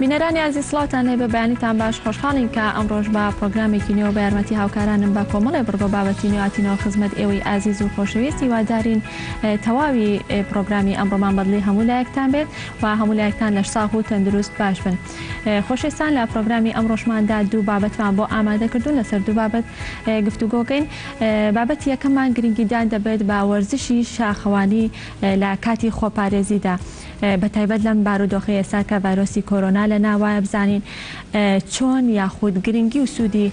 بینەرانی ئازیز سڵاوتان لێبێ بەیانیتان باش خۆشحاڵین کە ئەمڕۆش بە پڕۆگرامێکی نوێ و بە یارمەتی هاوکارانم بە کۆمەڵێ بڕگە و بابەتی نوێ هاتینەوە خزمەت ئێوەی ئازیز و خۆشەویست هیوادارین تەواوی پڕۆگرامی ئەمڕۆمان بەدڵی هەموو لایەکتان بێت و هەموو لایەکتان لەشساغ و تەندروست باش بن خۆشەویستان لە پڕۆگرامی ئەمڕۆشماندا دوو بابەتمان بۆ ئامادە کردوون لەسەر دوو بابەت گفتوگۆکەین بابەتی یەکەممان گرنگیدان دەبێت بە وەرزشی شاخەوانی لە کاتی خۆپارێزیدا بەتایبەت لەم بارودۆخەی ئێستا کە ڤایرۆسی کۆرۆنا لە ناوایە بزانین چۆن یاخود گرنگی و سوودی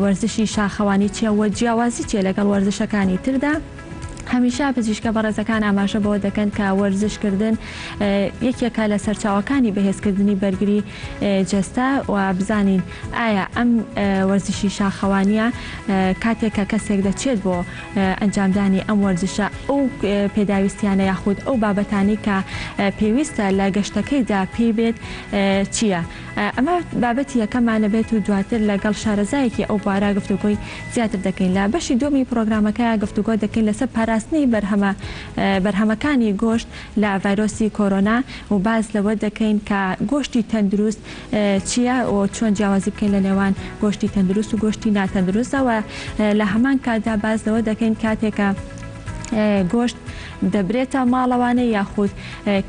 وەرزشی شاخەوانی چیە و جیاوازی چیە لەگەڵ وەرزشەکانی تردا. هەمیشە پزیشکە بەڕێزەکان ئاماژە بەوە دەکەن کە وەرزشکردن یەکێکە لە سەرچاوەکانی بەهێزکردنی بەرگری جەستە و بزانین ئایا ئەم وەرزشی شاخەوانیە کاتێک کە کەسێک دەچێت بۆ ئەنجامدانی ئەم وەرزشە ئەو پێداویستیانە یاخود ئەو بابەتانەی کە پێویستە لە گەشتەکەیدا پێی بێت چییە؟ ئەمە بابەتی یەکەمانە بێت و دواتر لەگەڵ شارەزایەکی ئەو بوارە گفتوگۆی زیاتر دەکەین. لە بەشی دووەمی پڕۆگرامەکە گفتوگۆ دەکەین لەسەر پاراستنی بەرهەمە بەرهەمەکانی گۆشت لە ڤایرۆسی کۆرۆنا و باس لەوە دەکەین کە گۆشتی تەندروست چییە و چۆن جیاوازی بکەین لە نێوان گۆشتی تەندروست و گۆشتی ناتەندروستدا و لە هەمان کاتدا باس لەوە دەکەین کاتێک کە گۆشت دەبرێتە ماڵەوانێ یاخود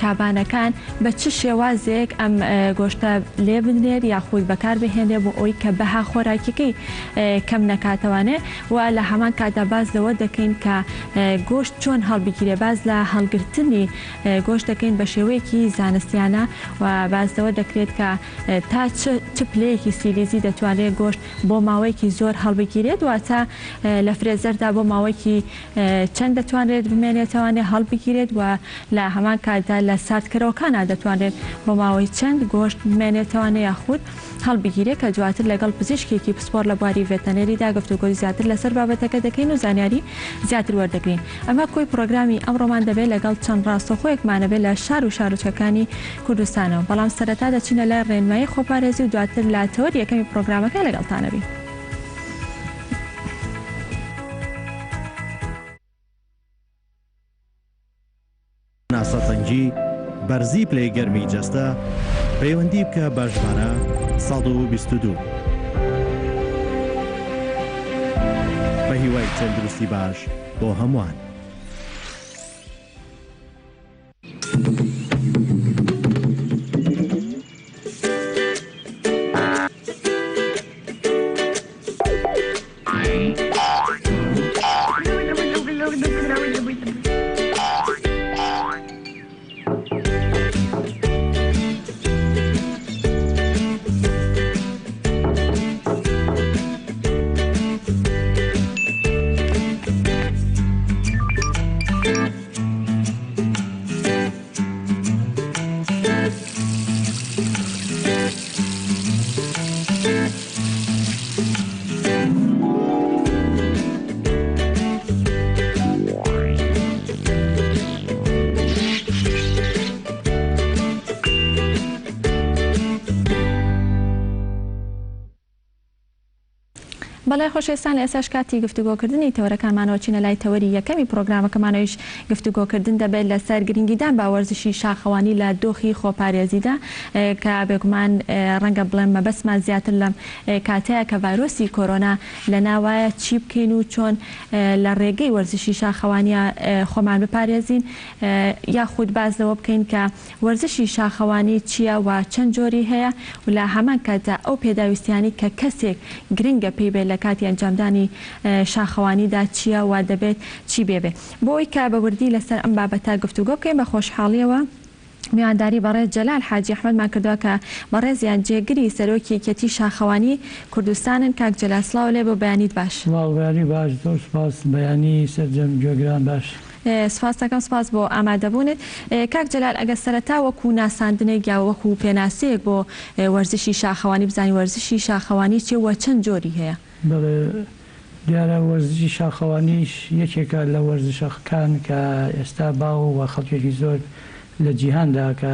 کابانەکان بە چ شێوازێک ئەم گۆشتە لێ بدرێت یاخود بەکار بهێنرێت بۆ ئەوەی کە بەها خۆراکیەکەی کەم نەکاتەوانێ و لە هەمان کاتدا باس لەوە دەکەین کە گۆشت چۆن هەڵبگیرێ باس لە هەڵگرتنی گۆشت دەکەین بە شێوەیەکی زانستیانە و باس لەوە دەکرێت کە تا چ چ پلەیەکی سیلیزی دەتوانرێت گۆشت بۆ ماوەیەکی زۆر هەڵبگیرێت واتە لە فرێزەردا بۆ ماوەیەکی چەند دەتوانرێت بمێنێتەوانێ هەڵبگیرێت و لە هەمان کاتدا لە ساردکەرەوەکانا دەتوانرێت بۆ ماوەی چەند گۆشت بمێنێتەوانێ یاخود هەڵبگیرێت کە دواتر لەگەڵ پزیشکێکی پسپۆڕ لە بواری ڤێتەنێریدا گفتوگۆی زیاتر لەسەر بابەتەکە دەکەین و زانیاری زیاتر وەردەگرین. ئەمە کۆی پڕۆگرامی ئەمڕۆمان دەبێت لەگەڵ چەند ڕاستەوخۆیەکمانەبێت لە شار و شارۆچکەکانی کوردستانەوە بەڵام سەرەتا دەچینە لای ڕێنمایی خۆپارێزی و دواتر لە تەوەری یەکەمی پڕۆگرامەکە لەگەڵتانەبین. ناسەتەنگی، بەرزی پلەی گەرمی جەستە، پەیوەندی بکە بە ژمارە 122. بە هیوای تەندروستی باش بۆ هەمووان. بەڵێ خۆشەویستان ئێستاش کاتی گفتوگۆکردنی تەوەرەکانمانەوە چینە لای تەوەری یەکەمی پرۆگرامەکەمانەوەیش گفتوگۆکردن دەبێت لەسەر گرنگیدان بە وەرزشی شاخەوانی لە دۆخی خۆپارێزیدا کە بێگومان ڕەنگە بڵێم مەبەستمان زیاتر لەم کاتەیە کە ڤایرۆسی کۆرۆنا لەناوایە چی بکەین و چۆن لە ڕێگەی وەرزشی شاخەوانیە خۆمان بپارێزین یاخود باس لەوە بکەین کە وەرزشی شاخەوانی چییە و چەند جۆری هەیە و لە هەمان کاتدا ئەو پێداویستیانەی کە کەسێک گرنگە پێی بێت لە کاتی ئەنجامدانی شاخەوانیدا چییە و دەبێت چی پێ بێت؟ بۆ ئەوەی کە بە وردی لەسەر ئەم بابەتە گفتوگۆ بکەین بە خۆشحاڵییەوە میوانداری بەڕێز جەلال حاجی ئەحمەدمان کردووە کە بەڕێزیان جێگری سەرۆکی یەکێتی شاخەوانی کوردستانن کاک جەلال سڵاو لێ بۆ بەیانیت باش. سڵاو بەیانی باش زۆر سوپاس بەیانی سەرجەم گوێگران باش. سپاست دەکەم سپاس بۆ ئامادەبوونت. کاک جەلال ئەگەر سەرەتا وەکوو ناساندنێک یا وەکوو پێناسەیەک بۆ وەرزشی شاخەوانی بزانین وەرزشی شاخەوانی چیە و چەند جۆری هەیە؟ بەڵێ دیارە وەرزشی شاخەوانیش یەکێکە لە وەرزشەکان کە ئێستا باوە و خەڵکێکی زۆر لە جیهاندا کە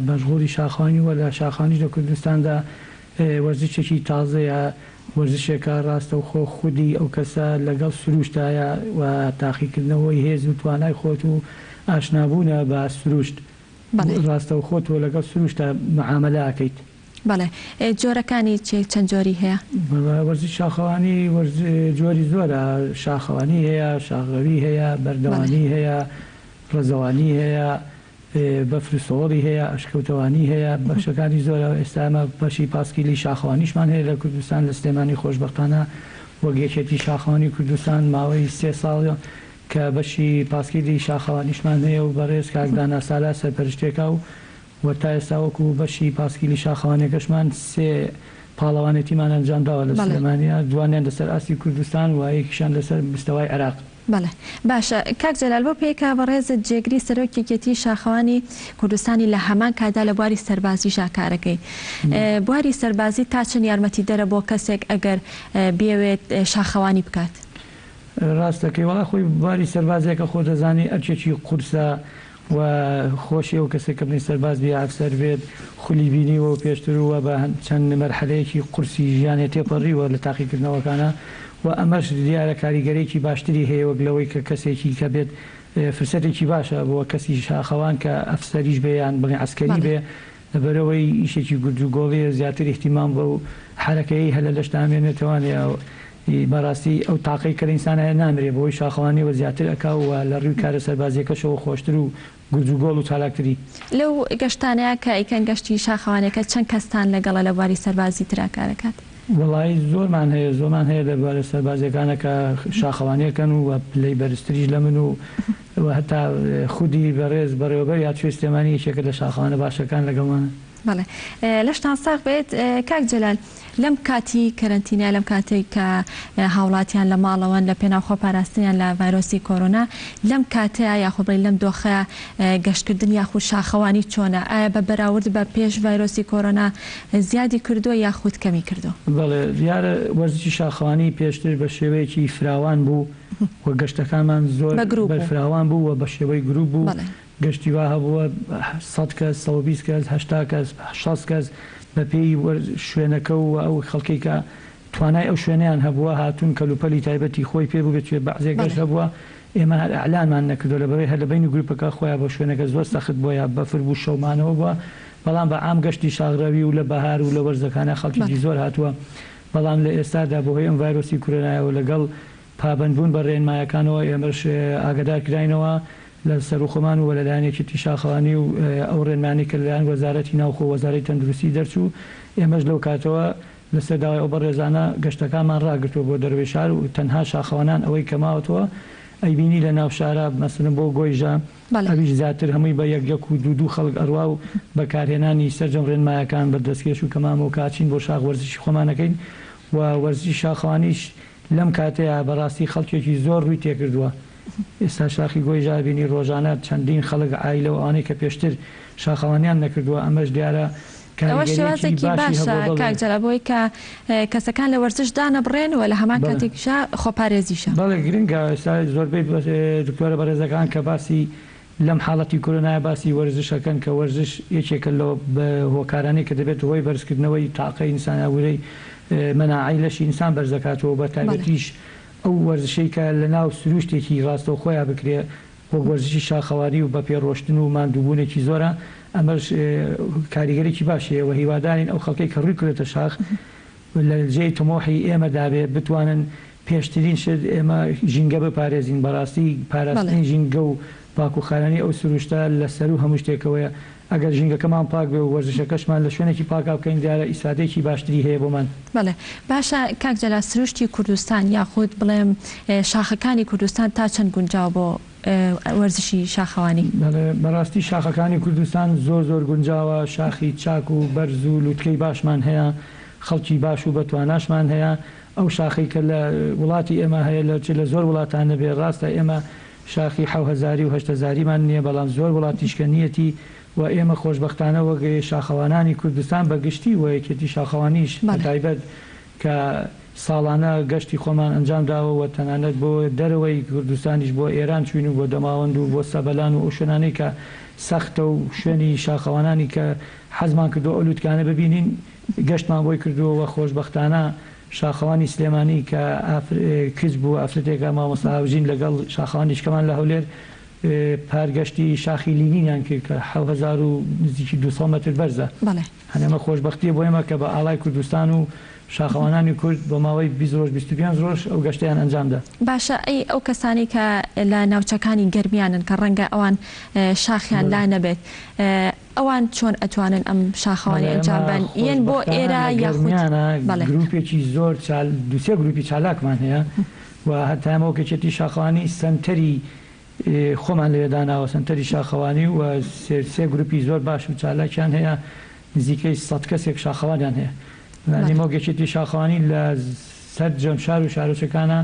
مەشغوڵی شاخەوانی و لە شاخەوانیش لە کوردستاندا وەرزشێکی تازەیە، وەرزشێکە ڕاستەوخۆ خودی ئەو کەسە لەگەڵ سروشتایە و تاقیکردنەوەی هێز و توانای خۆت و ئاشنابوونە بە سروشت، ڕاستەوخۆ تۆ لەگەڵ سروشتا مەعامەلە ئەکەیت. بەڵێ جۆرەکانی چی چەند جۆری هەیە؟ بەڵێ وەرزشی شاخەوانی جۆری زۆرە شاخەوانی هەیە، شاخڕەوی هەیە، بەردەوانی هەیە، ڕەزەوانی هەیە، بەفر و سەوەڵی هەیە، ئەشکەوتەوانی هەیە، بەشەکانی زۆرە، ئێستا ئێمە بەشی پاسکیلی شاخەوانیشمان هەیە لە کوردستان لە سلێمانی خۆشبەختانە وەک یەکێتی شاخەوانی کوردستان ماوەی سێ ساڵە کە بەشی پاسکیلی شاخەوانیشمان هەیە و بەڕێز کاک دانا سالار سەرپەرشتێکە و و تا ئێستا وەکو بەشی پاسکیلی شاخەوانیەکەشمان سێ پاڵەوانێتیمان ئەنجامداوە لە سلێمانیا، دوانیان لەسەر ئاستی کوردستان و یەکیشیان لەسەر مستەوای عێراق. بەڵێ باشە کاک جەلال بەو پێیە کە بەڕێزت جێگری سەرۆکی یەکێتی شاخەوانی کوردستانی لە هەمان کاتدا لە بواری سەربازیشا کارەکەی بواری سەربازی تا چەند یارمەتیدەرە بۆ کەسێک ئەگەر بیەوێت شاخەوانی بکات؟ ڕاست دەکەی وەڵا خۆی بواری سەربازیەکە خۆ دەزانی ئەرکێکی قورسە و خۆشی ئەو کەسەی کە بڵێین سەرباز بێ ئەفسەر بێت خولی بینیوە و پێشتر و بە چەند مەرحەلەیەکی قورسی ژیانێ تێپەڕیوە لە تاقیکردنەوەکانا و ئەمەش دیارە کاریگەرێکی باشتری هەیە وەک لەوەی کە کەسێکی کە بێت فرسەتێکی باشە بۆ کەسی شاخەوان کە ئەفسەریش بێ یان بڵێین عەسکەری بێ لەبەرئەوەی ئیشێکی گورج و گۆڵیە زیاتر ئیهتیمام بەو حەرەکەیەی هەر لە لەشتا ئەمێنێتەوانێ بەڕاستی ئەو تاقەی کە لە ئینسانا هەیە نامرێ بەهۆی شاخەوانیەوە زیاتر ئەکا و لە ڕووی کارە سەربازیەکەشەوە خۆشتر و گورج و گۆڵ و چالاکتری. لەو گەشتانەیا کە ئەیکەن گەشتی شاخەوانیەکە چەند کەستان لەگەڵە لە بواری سەربازی ترا کارەکات؟ وەڵایی زۆرمان هەیە زۆرمان هەیە لە بوارە سەربازیەکانە کە شاخەوانیەکەن و پلەی بەرزتریش لە من و و هەتا خودی بەڕێز بەڕێوەبەری هاتوچۆی سلێمانی یەکێکە لە شاخەوانە باشەکان لەگەڵمانە. بەڵێ لەشتان ساغ بێت کاک جەلال لەم کاتی کەرەنتینە لەم کاتەی کە هاوڵاتیان لە ماڵەوەن لە پێناو خۆ پاراستنیان لە ڤایرۆسی کۆرۆنا لەم کاتەیا یاخود بڵێین لەم دۆخەیا گەشتکردن یاخود شاخەوانی چۆنە ئایا بە بەراورد بە پێش ڤایرۆسی کۆرۆنا زیادی کردووە یاخود کەمی کردووە؟ بەڵێ دیارە وەرزشی شاخەوانی پێشتر بە شێوەیەکی فراوان بوو و گەشتەکانمان زۆر بەرفراوان بوو و بە شێوەی گروپ بوو گەشتی وا هەبووە سەد کەس، 120 کەس، 80 کەس، 60 کەس بە پێی شوێنەکە و ئەو خەڵکەی کە توانای ئەو شوێنەیان هەبووە هاتوون کەلوپەلی تایبەتی خۆی پێ بووبێت چوێ بەعزێ گەشت هەبووە ئێمە هەر ئیعلانمان نەکردووە لەبەرئەوەی هەر لە بەینی گروپەکە خۆیا بۆ شوێنەکە زۆر سەخت بووە یا بەفر بوو شەو مانەوە بووە بەڵام بە عام گەشتی شاخڕەوی و لە بەهار و لە وەرزەکانا خەڵکێکی زۆر هاتووە بەڵام لە ئێستادا بەهۆی ئەم ڤایرۆسی کورۆنایەوە لەگەڵ پابەندبوون بە ڕێنمایەکانەوە ئێمەش ئاگادار کراینەوە لە سەروخۆمان و لەلایەن یەکێتی شاخەوانی و ئەو ڕێنمایانەی کە لەلایەن وەزارەتی ناوخۆ و وەزارەتی تەندروستی دەرچوو ئێمەش لەو کاتەوە لەسەر داوای ئەو بەڕێزانە گەشتەکانمان ڕاگرتووە بۆ دەرەوەی شار و تەنها شاخەوانان ئەوەی کە ماوەتەوە ئەیبینی لە ناو شارا مەسەلەن بۆ گۆیژە ئەویش زیاتر هەمووی بە یەک یەک و دوو دوو خەڵک ئەڕوا و بەکارهێنانی سەرجەم ڕێنمایەکان بە دەستکێش و کەمامە و کاچین بۆ شاخ وەرزشی خۆمان ئەکەین و وەرزشی شاخەوانیش لەم کاتەیا بەڕاستی خەڵکێکی زۆر ڕووی تێکردووە ئێستا شاخی گۆیژە ئەبینی ڕۆژانە چەندین خەڵک عایلە و ئەوانەی کە پێشتر شاخەوانیان نەکردووە ئەمەش دیارە ئەوە کاریگەریەکی شێوازێکی باشی باشە هەبووە بەڵێ. کاک جەلال بۆی کە کەسەکان لە وەرزش دانەبڕێن و لە هەمان کاتێکیشا خۆپارێزیشە. بەڵێ گرنگە ئێستا زۆربەی دکتۆرە بەڕێزەکان کە باسی لەم حاڵەتی کۆرۆنایە باسی وەرزش ئەکەن کە وەرزش یەکێکە لە هۆکارانەی کە دەبێتە هۆی بەرزکردنەوەی تاقەی ئینسان یا ورەی مەناعەی لەشی ئینسان بەرز دەکاتەوە بە تایبەتیش ئەو وەرزشەی کە لە ناو سروشتێکی ڕاستەوخۆیا بکرێ وەک وەرزشی شاخەوانی و بە پێ ڕۆشتن و ماندووبوونێکی زۆرە ئەمەش کاریگەرێکی باشی هەیە و هیوادارین ئەو خەڵکەی کە ڕووی کردۆتە شاخ لە جێی تموحی ئێمەدا بێ بتوانن پێشترین شت ئێمە ژینگە بپارێزین، بەڕاستی پاراستنی ژینگە و پاک و خاوێنی ئەو سروشتە لە سەروو هەموو شتێکەوەیە، ئەگەر ژینگەکەمان پاک بێ و وەرزشەکەشمان لە شوێنێکی پاکا بکەین دیارە ئیسفادەیەکی باشتری هەیە بۆمان. بەڵێ باشە کاک جەلال سروشتی کوردستان یاخود بڵێم شاخەکانی کوردستان تا چەند گونجاوە بۆ وەرزشی شاخەوانی؟ بەڵێ بەڕاستی شاخەکانی کوردستان زۆر زۆر گونجاوە، شاخی چاک و بەرز و لوتکەی باشمان هەیە، خەڵکی باش و بەتواناشمان هەیە، ئەو شاخەی کە لە وڵاتی ئێمە هەیە لە چ لە زۆر وڵاتان نەبێ ڕاستە ئێمە شاخی حەو هەزاری و هەشت هەزاریمان نییە بەڵام زۆر وڵاتیش کە نییەتی و ئێمە خۆشبەختانە وەک شاخەوانانی کوردستان بە گشتی و یەکێتی شاخەوانیش بە تایبەت کە ساڵانە گەشتی خۆمان ئەنجام داوە و تەنانەت بۆ دەرەوەی کوردستانیش بۆ ئێران چووین و بۆ دەماوەند و بۆ سەبەلان و ئەو شوێنانەی کە سەختە و شوێنی شاخەوانانی کە حەزمان کردووە ئەو لوتکانە ببینین گەشتمان بۆی کردووە و خۆشبەختانە شاخەوانی سلێمانی کە کچ بوو ئافرەتێکە مامۆستا هاوژین لەگەڵ شاخەوانیشکەمان لە هەولێر. پار گەشتی شاخی لینینیان کرد کە 7000 و نزیکی 200 مەتر بەرزە. بەڵێ. هەنێ ئەمە خۆشبەختیە بۆ ئێمە کە بە ئاڵای کوردستان و شاخەوانانی کورد بۆ ماوەی 20 ڕۆژ 25 ڕۆژ ئەو گەشتەیان ئەنجام دا. باشە ئەی ئەو کەسانەی کە لە ناوچەکانی گەرمیانن کە ڕەنگە ئەوان شاخیان لا نەبێت ئەوان چۆن ئەتوانن ئەم شاخەوانی بەڵێ ئەنجام ئێمە بەن یەن بۆ خۆشبەختانە ئێرە لە یاخود گەرمیانە بەڵێ. گروپێکی زۆر چال دوو سێ گروپی چالاکمان هەیە و هەتا ئێمە وەک یەکێتی شاخەوانی سەنتەری خۆمان لەوێ داناوە سەنتەری شاخەوانی و سێ سێ گروپی زۆر باش و چالاکیان هەیە نزیکەی سەد کەسێک شاخەوانیان هەیە یانی بەڵێ. وەک یەکێتی شاخەوانی لە سەرجەم شار و شارۆچکەکانا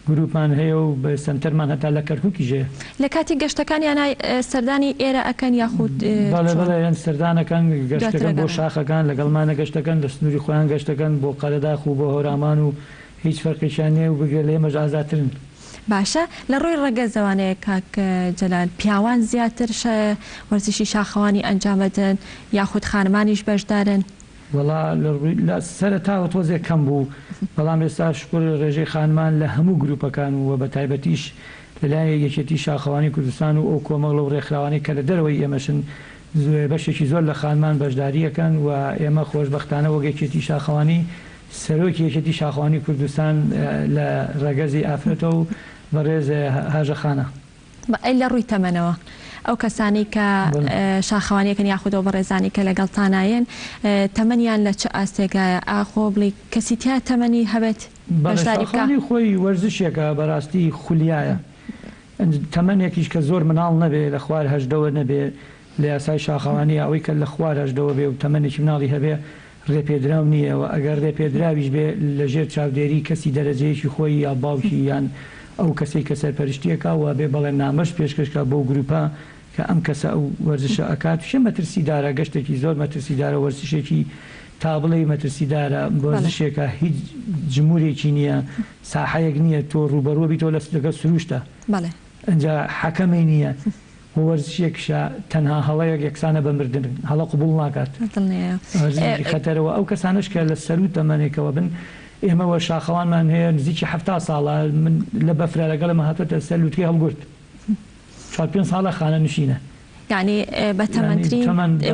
گروپمان هەیە و سەنتەرمان هەتا لە کەرکوکیش هەیە. لە کاتی گەشتەکانیانا سەردانی ئێرە ئەکەن یاخود بەڵێ چۆن؟ بەڵێ یان سەردانەکەن دواتر گەشتەکەن بۆ ئەگەڕێن. شاخەکان لەگەڵمانە گەشتەکەن لە سنووری خۆیان گەشتەکەن بۆ قەرەداخ و بۆ هەورامان و هیچ فەرقێکیان نیە و بگرە لە ئێمەش ئازاترن. باشە لە ڕووی ڕەگەزەوانێ کاک جەلال پیاوان زیاتر وەرزشی شاخەوانی ئەنجام ئەدەن یاخود خانمانیش بەشدارن؟ وەڵا لە ڕووی لە سەرەتاوە تۆزێک کەم بوو بەڵام ئێستا شوکر ڕێژەی خانمان لە هەموو گروپەکان و بە تایبەتیش لە لایەن یەکێتی شاخەوانی کوردستان و ئەو کۆمەڵە و ڕێکخراوانەی کە لە دەرەوەی ئێمەشن بەشێکی زۆر لە خانمان بەشدارییەکەن و ئێمە خۆشبەختانە وەک یەکێتی شاخەوانی سەرۆکی یەکێتی شاخەوانی کوردستان لە ڕەگەزی ئافرەتە و بەڕێز هاژە خانە. ئەی لە ڕووی تەمەنەوە ئەو کەسانەی کە شاخەوانیەکەن یاخود ئەو بەڕێزانەی کە لەگەڵتانایەن تەمەنیان لە چ ئاستێکایە ئاخۆ بڵێی کەسی تیا تەمەنی هەبێت بەڵێ بەشداری بکا؟ شاخەوانی خۆی وەرزشێکە بەڕاستی خولیایە تەمەنێکیش کە زۆر مناڵ نەبێ لە خوار هەژدەوە نەبێ لە یاسای شاخەوانیە ئەوەی کە لە خوار هەژدەوە بێ و تەمەنێکی مناڵی هەبێ ڕێپێدراو نییە و ئەگەر ڕێپێدراویش بێ لە ژێر چاودێری کەسی دەرەجەیەکی خۆی یا باوکی یان ئەو کەسەی کە سەرپەرشتی ئەکا و ئەبێ بەڵێننامەش پێشکەش کا بەو گروپە کە ئەم کەسە ئەو وەرزشە ئەکات چ مەترسیدارە گەشتێکی زۆر مەترسیدارە وەرزشێکی تا بڵێی مەترسیدارە وەرزشێکە هیچ جمورێکی نییە ساحەیەک نییە تۆ ڕووبەڕوو بیتەوە لەگەڵ سروشتا ئینجا حەکەمی نییە. و وەرزشێکشە تەنها هەڵەیەک یەکسانە بە مردن، هەڵە قبوڵ ناکات. دڵنیایە. وەرزشێکی خەتەرە و ئەو کەسانەش کە لە سەروو تەمەنێکەوە بن، ئێمە وە شاخەوانمان هەیە نزیکی 70 ساڵە، من لە بەفرا لەگەڵ ئێمە هاتۆتە سەر لوتکەی هەڵگورد، چوار پێنج ساڵە خانەنشینە. یانی بە تەمەنترین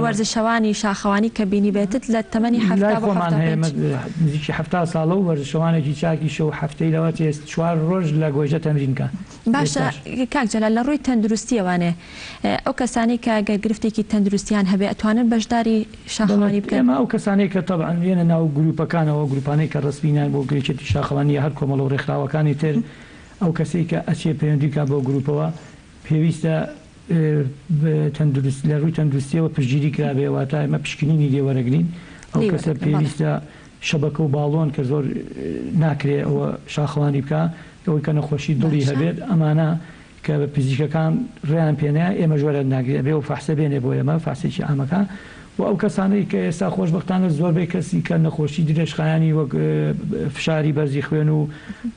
وەرزشەوانی شاخەوانی کە بینیبێتت لە تەمەنی 70 لای بۆ خۆمان هەیە 75. نزیکی 70 ساڵە و وەرزشەوانێکی چاکیشە و هەفتەی لەوەچێ چوار ڕۆژ لە گۆیژە تەمرین کا. باشە ئێستاش. کاک جەلال لە ڕووی تەندروستیەوانێ ئەو کەسانەی کە گەر گرفتێکی تەندروستیان هەبێ ئەتوانن بەشداری بەڵێ شاخەوانی بکەن؟ ئێمە ئەو کەسانەی کە تەبعەن یەنە ناو گروپەکانەوە ئەو گروپانەی کە ڕەسمینان بۆ یەکێتی شاخەوانی یا هەر کۆمەڵە و ڕێکخراوەکانی تر ئەو کەسەی کە ئەچێ پەیوەندی کا بەو گروپەوە پێویستە تەندروست لە ڕووی تەندروستیەوە پشتگیری کرابێ واتە ئێمە پشکنینی لێ وەرەگرین ئەو لێی کەسە وەرەگرن بەڵێ. پێویستە شەبەکە و باڵۆن کە زۆر ناکرێ ئەوە شاخەوانی بکا ئەوەی کە نەخۆشی دڵی باشە. هەبێت ئەمانە کە پزیشکەکان ڕێیان پێنایە ئێمەش وەرە ناگرین ئەبێ ئەو فەحسە بێنێ بۆ ئێمە فەحسێکی عامەکە و ئەو کەسانەی کە ئێستا خۆشبەختانە زۆربەی کەسی کە نەخۆشی درێژخایەنی وەک فشاری بەرزی خوێن و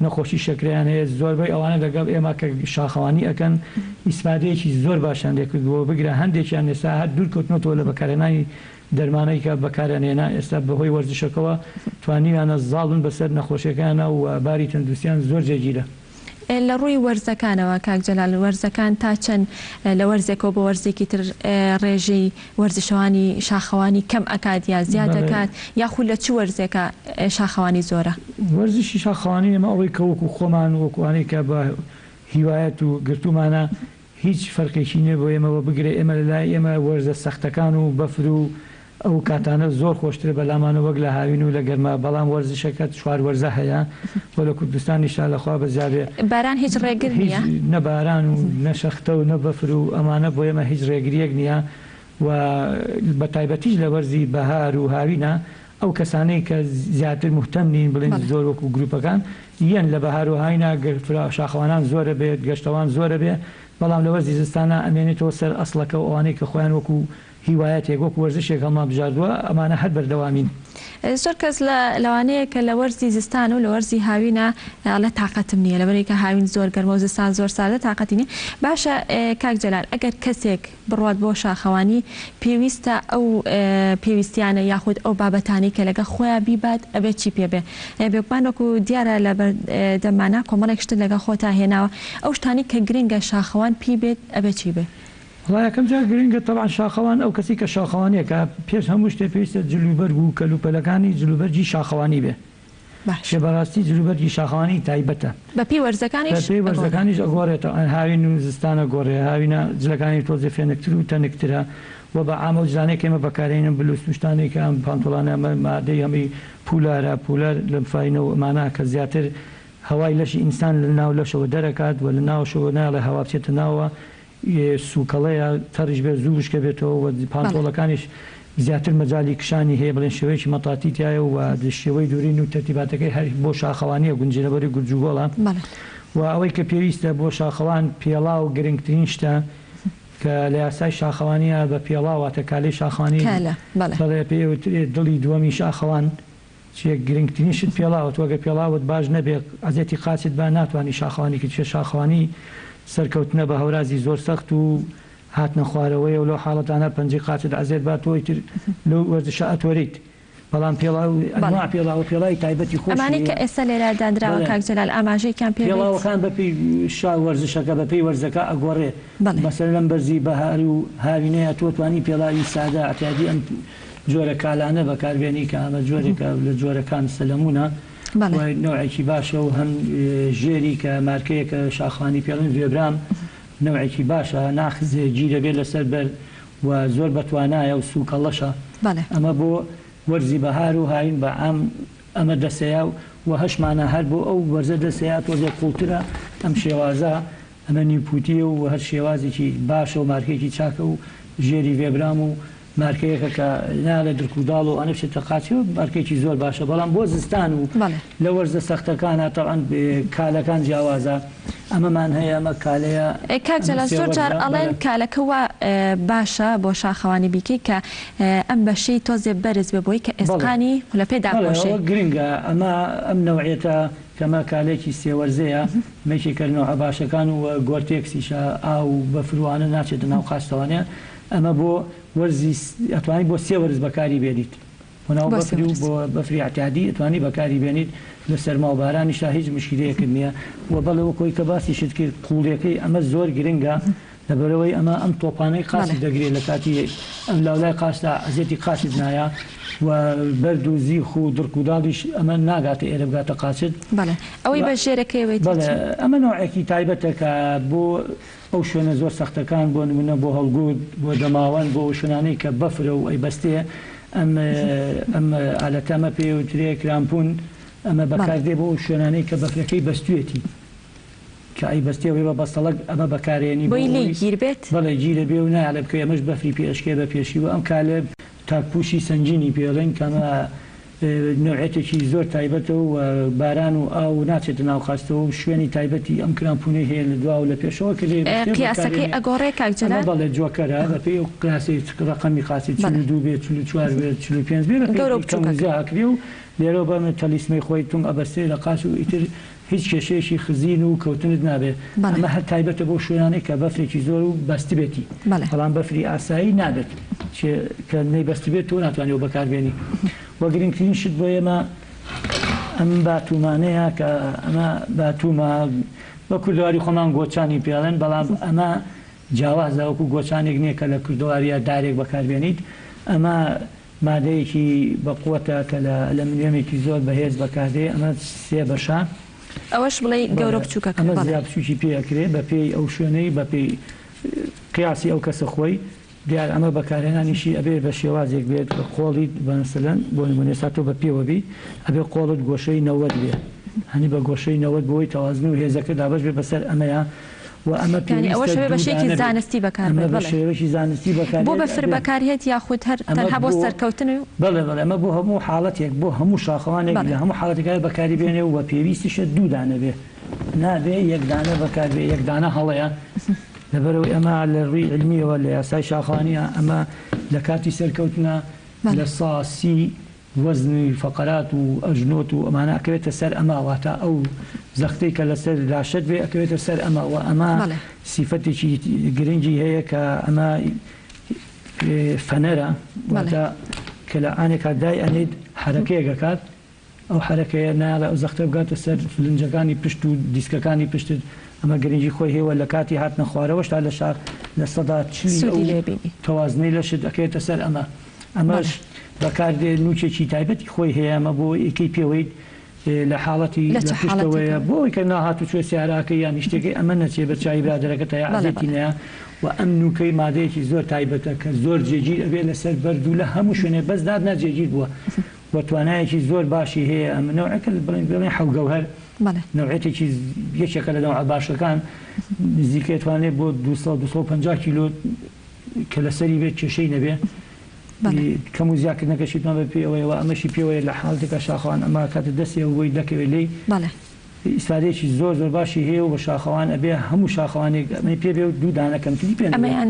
نەخۆشی شەکرەیان هەیە زۆربەی ئەوانە لەگەڵ ئێمە کە شاخەوانی ئەکەن ئیسفادەیەکی زۆر باشیان لێکردووە بگرە هەندێکیان ئێستا هەر دوور کەوتنەوە لە بەکارهێنانی دەرمانەی کە بەکاریان هێنا ئێستا بەهۆی وەرزشەکەوە توانیویانە زاڵ بن بەسەر نەخۆشیەکەیانا و باری تەندروستیان زۆر جێگیرە. لە ڕووی وەرزەکانەوە کاک جەلال وەرزەکان تا چەند لە وەرزێکەوە بۆ وەرزێکی تر ڕێژەی وەرزشەوانی شاخەوانی کەم ئەکات یا زیاد بەڵێ. ئەکات یاخود لە چ وەرزێکا شاخەوانی زۆرە؟ وەرزشی شاخەوانی ئێمە ئەوەی کە وەکو خۆمان وەکو ئەوانەی کە بە هیوایەت و گرتوومانە هیچ فەرقێکی نیە بۆ ئێمە وە بگرە ئێمە لە لای ئێمە وەرزە سەختەکان و بەفر و ئەو کاتانە زۆر خۆشترە بەلامانەوە وەک لە هاوین و لە گەرما بەڵام وەرزشەکە چوار وەرزە هەیە و لە کوردستانیشا لە خوا بەزیابێ باران هیچ ڕێگر هیچ نیە؟ نە باران و نە شەختە و نە بەفر و ئەمانە بۆ ئێمە هیچ ڕێگریەک نیە و بە تایبەتیش لە وەرزی بەهار و هاوینا ئەو کەسانەی کە زیاتر موهتەم نین بڵێن بەڵێ. زۆر وەکو گروپەکان یەن لە بەهار و هاوینا شاخەوانان زۆرە بێت گەشتەوان زۆرە بێ بەڵام لە وەرزی زستانا ئەمێنێتەوە سەر ئەسڵەکە و ئەوانەی کە خۆیان وەکو هیوایەتێک وەکو وەرزشێک هەڵمان بژاردووە ئەمانە هەر بەردەوامین. زۆر کەس لە لەوانەیە کە لە وەرزی زستان و لە وەرزی هاوینا ئەڵێ تاقەتم نییە لەبەرئەوەی کە هاوین زۆر گەرمە و زستان زۆر ساردە تاقەتی نییە باشە کاک جەلال ئەگەر کەسێک بڕوات بۆ شاخەوانی پێویستە ئەو پێویستیانە یاخود ئەو بابەتانەی کە لەگەڵ خۆیا بیبات ئەبێت چی پێ بێ بێگومان وەکو دیارە لە بەردەممانا کۆمەڵێک شتت لەگەڵ خۆتا هێناوە ئەو شتانەی کە گرنگە شاخەوان. شاخەوان پێی بێت ئەبێ چی بێ؟ وەڵا یەکەم جار گرنگە تەبعەن شاخەوان ئەو کەسەی کە شاخەوانیەکا پێش هەموو شتێ پێویستە جل و بەرگ و کەل و پەلەکانی جل و بەرگی شاخەوانی بێ باشە. کە بەڕاستی جل و بەرگی شاخەوانی تایبەتە. بە پێی وەرزەکانیش بە پێی ئەگۆڕێ. وەرزەکانیش ئەگۆڕێتەوە هاوین و زستان ئەگۆڕێ هاوینە جلەکانی تۆزێ فێنکتر و تەنکترە و بە عام ئەو جلانەی کە ئێمە بەکارێنین بلوس و شتانەی کە ئەم پانتۆڵانە ئەمە مادەی هەمووی پولارە پولار لەم فاینە و ئەمانە کە زیاتر هەوای لەشی ئینسان لە ناو لەشەوە دەرەکات و لە ناوشەوە نایەڵێ هەوا بچێتە ناوە سوکەڵەیە تەڕیش بێت زوو وشکە بێتەوە و پانتۆڵەکانیش زیاتر مەجالی کشانی هەیە بڵێن شێوەیەکی مەتاتی تایە و شێوەی دورین و تەرتیباتەکەی هەر بۆ شاخەوانیە گونجێ لەبەری گورجوگۆڵە و ئەوەی کە پێویستە بۆ شاخەوان پێڵاو گرنگترین شتە کە لە یاسای شاخەوانیە بە پێڵاو واتە کالەی شاخەوانی بەڵێ پێی ئەوترێ دڵی دووەمی شاخەوان چیە گرنگترین شت پێڵاوە تۆ گەر پێڵاوت باش نەبێ ئەزێتی قاچت با ناتوانی شاخەوانی کەی چیە شاخەوانی سەرکەوتنە بە هەورازی زۆر سەخت و هاتنە خوارەوەیە و لەو حاڵەتانە پەنجەی قاچت ئەزێت با تۆ ئیتر لەو وەرزشە ئەتۆرێیت بەڵام پێڵاو ئەنواع پێڵاوە پێڵاوی تایبەتی خۆشی ئەمانەی کە هەیە ئێستا لێرە دانراوە بەڵێ کاک جەلال ئاماژەیەکیان پێ بەیت. پێڵاوەکان بەپێی شا وەرزشەکە بەپێی وەرزەکە ئەگۆڕێ بەڵێ. مەسەلەن لەم بەرزی بەهار و هاوینەیە تۆ توانی پێڵاوی سادە ئەعتیادی ئەم جۆرە کالانە بەکاربێنی کە ئەمە جۆرێکە لە جۆرەکان سەلەمونە و نەوعێکی باشە و هەم ژێری کە مارکەیەکە شاخوانی پێڵێن ڤێبرام نەوعێکی باشە ناخزێ گیرەبێ لەسەر بەر و زۆر بەتوانایە و سوکەڵەشە ئەمە بۆ وەرزی بەهار و هاوین بە عام ئەمە دەسەیە و هەشمانە هەر بۆ ئەو وەرزە دەسەیە تۆزێ قوڵترە ئەم شێوازە ئەمە نیو پوتیە و هەر شێوازێکی باشە و مارکەیەکی چاکە و ژێری ڤێبرام و مارکەیەکە کە نایەڵێ درک و داڵ و ئەوانە بچێتە قاچیەوە مارکەیەکی زۆر باشە بەڵام بۆ زستان و لە وەرزە سەختەکانا تەبعەن کالەکان جیاوازە ئەمەمان هەیە ئەمە کالەیە کاک ئەمە جەلال سێ زۆر جار وەرزە ئەڵێن بەڵێ. کالەکە وا باشە بۆ شاخەوانی بیکەی کە ئەم بەشەی تۆزێ بەرز بێ بۆی کە بەڵێ ئێسقانی قولەپێ بەڵێ داپۆشێ. ئەوە گرنگە ئەمە ئەم نەوعیەتە کەمە کالێکی سێ وەرزەیە مەیکێکە لە نەوعە باشەکان و گۆرتێکسیشە ئاو و بەفر و ئەوانە ناچێتە ناو قاچتەوانێ ئەمە بۆ وەرزی ئەتوانی بۆ سێ وەرز بەکاری بێنیت بۆ ناو بۆ سێ بەفری و وەرز. بۆ بەفری ئەعتیادی ئەتوانی بەکاری بێنیت لە سەرما و بارانیشا هیچ مشکیلەیەکت نییە و بەڵێ وەک ئەوەی کە باسیشت کرد قوڵیەکەی ئەمە زۆر گرنگە لەبەرئەوەی ئەمە ئەم تۆپانەی قاچت بەڵێ. دەگرێت لە کاتی ئەم لاولای قاچدا ئەزیەتی قاچت نایە و بەرد و زیخ و دڕک و داڵیش ئەمە ناگاتە ئێرە بگاتە قاچت. بەڵێ ئەوەی و بە ژێرەکەیەوەیتی بەڵێ چی؟ ئەمە نەوعێکی تایبەتە کە بۆ ئەو شوێنە زۆر سەختەکان بۆ نمونە بۆ هەڵگورد بۆ دەماوەند بۆ ئەو شوێنانەی کە بەفرە و ئەیبەستێ ئەم ئەم ئالەتە ئەمە پێی ئەوترێ کرامپون ئەمە بەڵێ. بەکاردێ بۆ ئەو شوێنانەی کە بەفرەکەی بەستوێتی. کە ئەیبەستێ وەی بە بەستەڵەک ئەمە بەکارێنی بۆ بۆی لێی ئەوەی گیر بێت؟ بەڵێ گیرە بێ و نایەڵێ بکەوێ ئەمەش بەفری پێ ئەشکێ بە پێشی و ئەم کالە تاکپوشی سەنگینی پێ ئەڵێن کە ئەمە نەوعێتێکی زۆر تایبەتە و باران و ئاو ناچێتە ناو قاچتەوە و شوێنی تایبەتی ئەم کرامپونەی هەیە لە دواوە لە پێشەوە کە لێی بەستێ قیاسەکەی بەکارێنێ ئەگۆڕێ کاک ئەمە جەلال؟ بەڵێ جۆکەرە بە پێی ئەو قیاسەی ڕەقەمی قاچی بەڵێ. 42 بێ 44 بێ 45 بێ بە پێی گەورە و کەم و بچووکەکە. زیا ئەکرێ و لێرەوە بەم تەلیسمەی خۆی تونگ ئەبەستێ لە قاچ و ئیتر هیچ کێشەیەکی خزین و کەوتنت نابێ، بەڵێ. ئەمە هەر تایبەتە بەو شوێنانەی کە بەفرێکی زۆر و بەستبێتی، بەڵێ. بەڵام بەفری ئاسایی نابێت چێ کە نەیبەستبێت تۆ ناتوانی ئەو بەکار بێنی وە گرنگترین شت بۆ ئێمە ئەم باتومانەیە کە ئەمە باتومە بە کوردەواری خۆمان گۆچانی پێ ئەڵێن بەڵام ئەمە جیاوازە وەکو گۆچانێک نییە کە لە کوردەواریە دارێک بەکار بێنیت ئەمە مادەیەکی بەقوەتە کە لە ئەلەمنیۆمێکی زۆر بەهێز بەکاردێ ئەمە سێ بەشە. ئەوەش بڵێی گەورە بەڵێ بچووکەکە ئەمە بەڵێ. زیا بچووکی پێ ئەکرێ بە پێی ئەو شوێنەی بە پێی قیاسی ئەو کەسە خۆی دیار ئەمە بەکارهێنانیشی ئەبێ بە شێوازێک بێت کە قۆڵیت بە مەسەلەن بۆ نموونە ئێستا تۆ بە پێوە بی ئەبێ قۆڵت گۆشەی 90 بێ هەنی بە گۆشەی 90 بۆی تەوازن و هێزەکە دابەش بێ بەسەر ئەمەیە و ئەمە یانی ئەوەش پێویستە ئەبێ بە دوو شێکی دانە بێت زانستی بەکار ئەمە بێت بە بەڵێ. شێوەیەکی زانستی بەکار بۆ دێت بەفر ئەبێ بەکار هێت یاخود هەر ئەمە تەنها بۆ بۆ سەرکەوتن و. بەڵێ بەڵێ ئەمە بۆ هەموو حاڵەتێک بۆ هەموو شاخەوانێک بەڵێ. لە هەموو حاڵەتێکا بەکاری بێنێ و پێویستیشە دوو دانە بێ نابێ یەک دانە بەکار بێ یەک دانە هەڵەیە لەبەرئەوەی ئەمە لە ڕووی عیلمیەوە لە یاسای شاخەوانیە ئەمە لە کاتی سەرکەوتنا بەڵێ. 30% وەزنی فەقەرات و ئەژنۆت و ئەمانە ئەکەوێتە سەر ئەمە واتە ئەو زەختەی کە لەسەر لاشەت بێ ئەکەوێتە سەر ئەمە و ئەمە بەڵێ. سیفەتێکی گرنگی هەیە کە ئەمە فەنەرە بەڵێ. واتە کە لە ئانێکا دای ئەنێیت حەرەکەیەک ئەکات. ئەو حەرەکەیە نایەڵێ ئەو زەختە بگاتە سەر فلنجەکانی پشت و دیسکەکانی پشتت، ئەمە گرنگی خۆی هەیە و لە کاتی هاتنە خوارەوەشتا لە شاخ 40% سوودی ئەو لێ بینی. تەوازنەی لەشت ئەکەوێتە سەر ئەمە. ئەمەش بەکار دێ نووکێکی تایبەتی خۆی هەیە ئەمە بۆ ئیکەی پێوەیت لە حاڵەتی لە لە چ پشتەوەیە حاڵەتێکەوە؟ بۆ ئەوەی کە ناهاتوچۆی سەیارەکەی یان هیچ شتێکەی ئەمە نەچێ بە چاوی برادەرەکەتا یا بەڵێ عەزێتی بەڵێ. نەیا و ئەم نووکەی مادەیەکی زۆر تایبەتە کە زۆر جێگیر ئەبێ لەسەر بەرد و لە هەموو شوێنێ بەس دادنا جێگیر بووە و توانایەکی زۆر باشی هەیە ئەم نەوعەکە بڵێن بڵێن حەوگەوهەر بەڵێ. نەوعێتێکی یەکێکە لە نەوعە باشەکان نزیکەی توانێت بۆ 200 250 کیلۆ کە لەسەری بێت کێشەی نەبێ بەڵێ. کەم و زیاکردنەکەشیتمان بە پێی ئەوەیە و ئەمەشی پێوەیە لە حاڵەتێکا شاخەوان ئەمە کاتە دەستێ و بۆی دەکەوێت لێی بەڵێ. ئیسفادەیەکی زۆر زۆر باشی هەیە و بە شاخەوان ئەبێ هەموو شاخەوانێک ئەمەی پێ بێ و دوو دانە کەمتری پێ نەبێ. ئەمەیان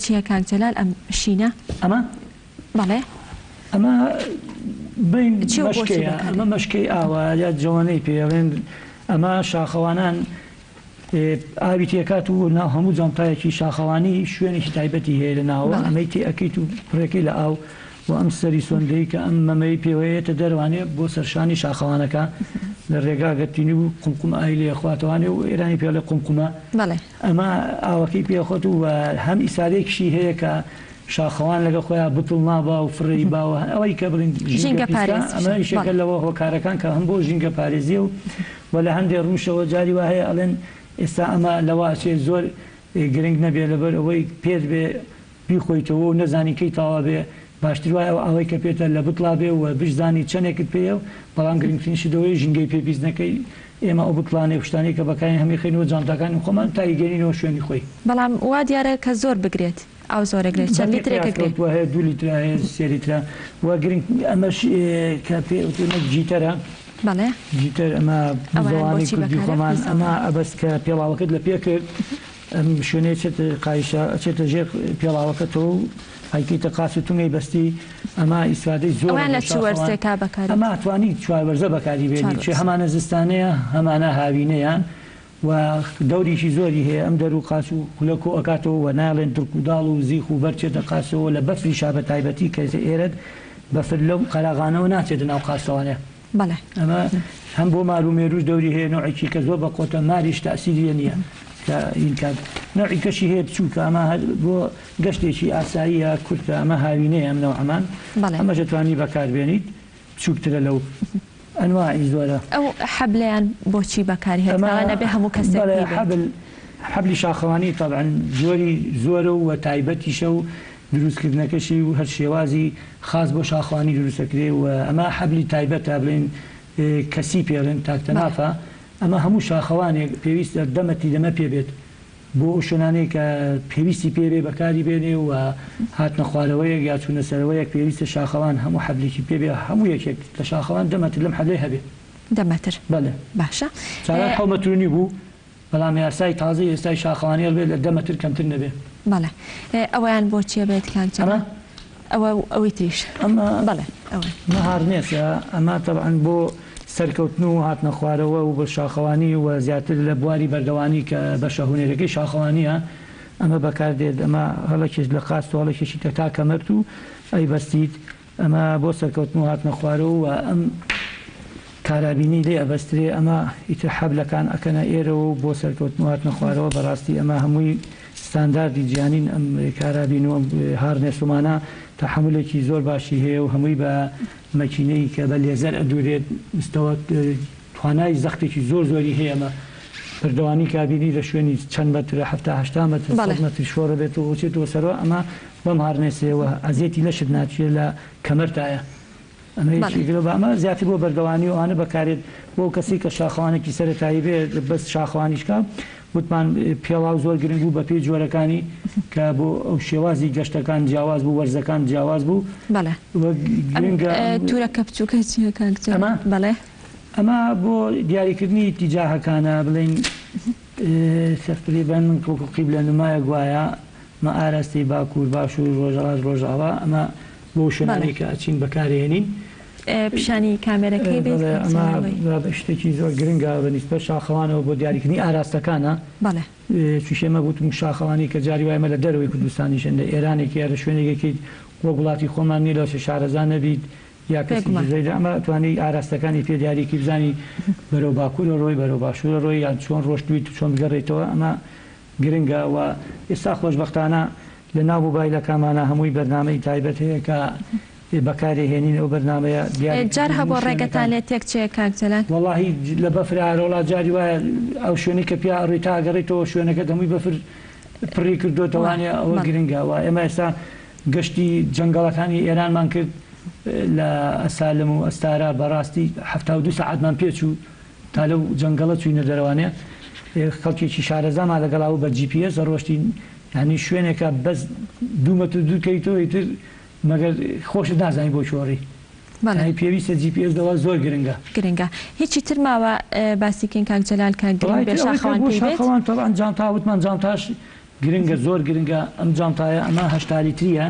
چییە کاک جەلال ئەم شینە؟ ئەمە؟ بەڵێ. ئەمە بین چیە و بۆچی مەشکەیە بەکارێ؟ ئەمە مەشکەی ئاوە یا جەوەنەی پێ ئەڵێن ئەمە شاخەوانان ئاوی تێکات و ناو هەموو جانتایەکی شاخەوانی شوێنێکی تایبەتی هەیە لە ناوەوە بەڵێ. ئەمەی تێ ئەکەیت و پڕێکەی لە ئاو و ئەم سەری سۆندەی کە ئەم مەمەی پێوەیەتە دەروانێ بۆ سەرشانی شاخەوانەکە لە ڕێگا گەتینی و قومقوم ئاوی لێ خواتەوانێ و ئێرانی پێڵێ قومقومە بەڵێ. ئەمە ئاوەکەی پێخۆت و هەم ئیسفادەیەکیشی هەیە کە شاخەوان لەگەڵ خۆیان بتڵ نابا و فڕێی باوە ئەوەی کە بڵین ژینگە ژینگە پیسە پارێزیشە ئەمە یەکێکە بەڵێ. لەوە هۆکارەکان کە هەم بۆ ژینگە پارێزیە و و لە هەندێ ڕووشەوە جاری وا هەیە ئەڵێن ئێستا ئەمە لەوە ئەچێ زۆر گرنگ نەبێ لەبەر ئەوەی پێت بێ بیخۆیتەوە و نەزانی کەی تاوا بێ باشتر وایە ئەو ئاوەی کە پێتە لە بتڵا بێ و بشزانی چەندێکت پێیە و بەڵام گرنگترین شت ئەوەیە ژینگەی پێ پیس نەکەی ئێمە ئەو بتڵانەی و شتانەی کە بەکارین هەمی خەینەوە جانتاکانی خۆمان تا ئیگەینینەوە شوێنی خۆی. بەڵام وا دیارە کە زۆر بگرێت ئاو زۆر ئەگرێت چەند بەپێی لیترێک قیاس ئەگرێ؟ کەوتووە هەیە 2 لیترە هەیە 3 لیترە و گرنگ ئەمەش کە پێ ئەوترێ جیتەرە. بەڵێ. جیتەر ئەمە ئەوەیان بزەوانەی بۆچی کوردی بەکارە؟ خۆمان ئەمە بزەوانە. ئەبەست کە پێڵاوەکەت لە پێ کرد ئەم شوێنەی چێتە قایشە ئەچێتە ژێر پێڵاوەکەتەوە و ئایکەیتە قاچ و تونگەی بەستی ئەمە ئیسفادەی زۆرە ئەوەیان بۆ لە چ شاخەوان وەرزێکا بەکارێت؟ ئەمە ئەتوانی چوار وەرزە بەکاری چوار بێنی چ وەرز. هەمانە زستانەیە هەمانە هاوینەیە و دەوریکی زۆری هەیە ئەم دەر و قاچ و قولە کۆ ئەکاتەوە و نایڵێن دڕک و داڵ و زیخ و بەر چێتە قاچەوە لە بەفریشا بە تایبەتی کە ئێرەت بەفر لەو قەراغانەوە ناچێتە ناو قاچەوانێ. بەڵێ. ئەمە هەم بۆ مار و مێروش دەوری هەیە نەوعێکی کە زۆر بە قۆتە ماریش تەئسیری نییە کە این کات نەوعی کەشی هەیە بچووکە ئەمە هەر بۆ گەشتێکی ئاساییە کورتە ئەمە هاوینەیە ئەم نەوعەمان بەڵێ. ئەمەش ئەتوانی بەکاربێنیت بچووکترە لەو ئەنواعی زۆرە. ئەو حەبلەیان بۆچی بەکار هێت ئەمە ئەڵێن ئەبێ هەموو کەسێک بەڵێ پێی بێت؟ حەبل حەبلی شاخەوانی تەبعەن جۆری زۆرە و تایبەتیشە و دروستکردنەکەشی و هەر شێوازی خاص بۆ شاخەوانی دروستەکرێ و ئەمە حەبلی تایبەتە بڵێن کەسی پێڵێن بەڵێ. تاکتەنافە ئەمە هەموو شاخەوانێک پێویستە دەمەتی دەمە پێ بێت بۆ ئەو شوێنانەی کە پێویستی پێ بێ بەکاری بێنێ و هاتنە خوارەوەیەک یا چوونە سەرەوەیەک پێویستە شاخەوان هەموو حەبلێکی پێ بێ هەموو یەکێک لە شاخەوان 10 مەتر لەم حەبلەی هەبێ. 10 مەتر. بەڵێ. باشە. جاران 7 مەتر و نیو بوو بەڵام یاسای تازەی ئێستای شاخەوانی ئەڵێ لە 10 مەتر کەمتر نەبێ. بەڵێ. ئەوەیان بۆ چیە بێت کاک ئەمە؟ جەلال؟ ئەوە و ئەوەی تریش. ئەمە بەڵێ ئەوە. ئەمە هارنێسە ئەمە تەبعەن بۆ سەرکەوتن و هاتنە خوارەوە و بە شاخەوانی و زیاتر لە بواری بەردەوانی کە بەشە هونەرەکەی شاخەوانیە ئەمە بەکاردێت ئەمە هەڵەکێش لە قاچ و هەڵەکێشی تا کەمەرت و ئەی بەستیت ئەمە بۆ سەرکەوتن و هاتنە خوارەوە و ئەم کارابینی لێ ئەبەسترێ ئەمە ئیتر حەبلەکان ئەکەنە ئێرەوە و بۆ سەرکەوتن و هاتنە خوارەوە بەڕاستی ئەمە هەمووی ستانداردی جیهانین ئەم کارابین و ئەم هارنێسومانە تەحەمولێکی زۆر باشی هەیە و هەمووی بە مەکینەی کە بە لێزەر ئەدورێت مستەوە توانای زەختێکی زۆر زۆری هەیە ئەمە بەردەوامی کابینی لە شوێنی چەند مەترە 70 80 مەتر بەڵێ. 100 مەتر شۆڕە بێت و ئەچێتەوە سەرەوە ئەمە بەم هارنێسەوە ئەزیەتی لەشت ناچێت لە کەمەرتایە ئەمە بەڵێ. یەکێکە لەو ئەمە زیاتر بۆ بەردەوانی و ئەوانە بەکارێت بۆ کەسی کە شاخەوانێکی سەرەتایی بێت بەس شاخەوانیشکا وتمان پێڵاو زۆر گرنگ بوو بەپێی جۆرەکانی کە بۆ ئەو شێوازی گەشتەکان جیاواز بوو وەرزەکان جیاواز بوو بەڵێ. و ئەم گرنگە تورەکە بچووکە چییە کاک جەلال؟ ئەمە؟ بەڵێ. ئەمە بۆ دیاریکردنی ئیتیجاهەکانە بڵێین تەقریبەن وەکو قیبلە نمایەک وایە مە ئاراستەی باکوور باشوور ڕۆژهەڵات ڕۆژاوا ئەمە بۆ بەڵێ. شوێنانەی کە ئەچین بەکارهێنین. پیشانی کامێرەکەی بێت بەڵێ کاک ئەمە جەلال بۆی. شتێکی زۆر گرنگە بە نیسبەت شاخەوانەوە بۆ دیاریکردنی ئاراستەکانە. بەڵێ. چونکە ئێمە وتم شاخەوانی کە جاری وایە ئێمە لە دەرەوەی کوردستانیشن لە ئێرانێک یا لە شوێنێکێکیت وەک وڵاتی خۆمان نییە لەوسێ شارەزا نەبیت یا کەسێکی زۆری ئەمە ئەتوانی ئاراستەکانی پێ دیاریکی بزانی بەرەو باکوورە ڕۆی بەرەو باشوورە ڕۆی یان چۆن ڕۆشتویت و چۆن بگەڕێیتەوە ئەمە گرنگە و ئێستا خۆشبەختانە لە ناو مۆبایلەکانمانا هەمووی بەرنامەی تایبەت هەیە کە بەکارێ هێنین ئەو بەرنامەیە دیاری جار کردنی هەبووە هەموو ڕێگەتان شوێنەکان. لێ تێک چێ کاک جەلال؟ وەڵاهی لە بەفرا ئەرەوڵا جاری وایە ئەو شوێنەی کە پیا ئەڕۆی تا ئەگەڕێیتەوە شوێنەکەت هەمووی بەفر پڕی کردۆتەوە وا وانیە ئەوە بەڵێ. گرنگە و ئێمە ئێستا گەشتی جەنگەڵەکانی ئێرانمان کرد لە ئەسالم و ئەستارا بەڕاستی 72 سەعاتمان پێ چوو تا لەو جەنگەڵە چووینە دەرەوانێ خەڵکێکی شارەزامان لەگەڵا بوو بە جی پی ئێس ئەڕۆشتین یانی شوێنێکە بەس دوو مەتر دوور کەویتەوە ئیتر مەگەر خۆشت نازانی بۆ کوێ ڕی بەڵێ. یانی پێویستە جی پی ئێس دەوا زۆر گرنگە. گرنگە. هیچی تر ماوە باسی کەین کاک جەلال کە گرنگ وەڵا بێ ئیتر ئەوەی کە شاخەوان بۆ پێی بێت؟ شاخەوان تەبعەن جانتا وتمان جانتاش گرنگە زۆر گرنگە ئەم جانتایە ئەمە 80 لیتریە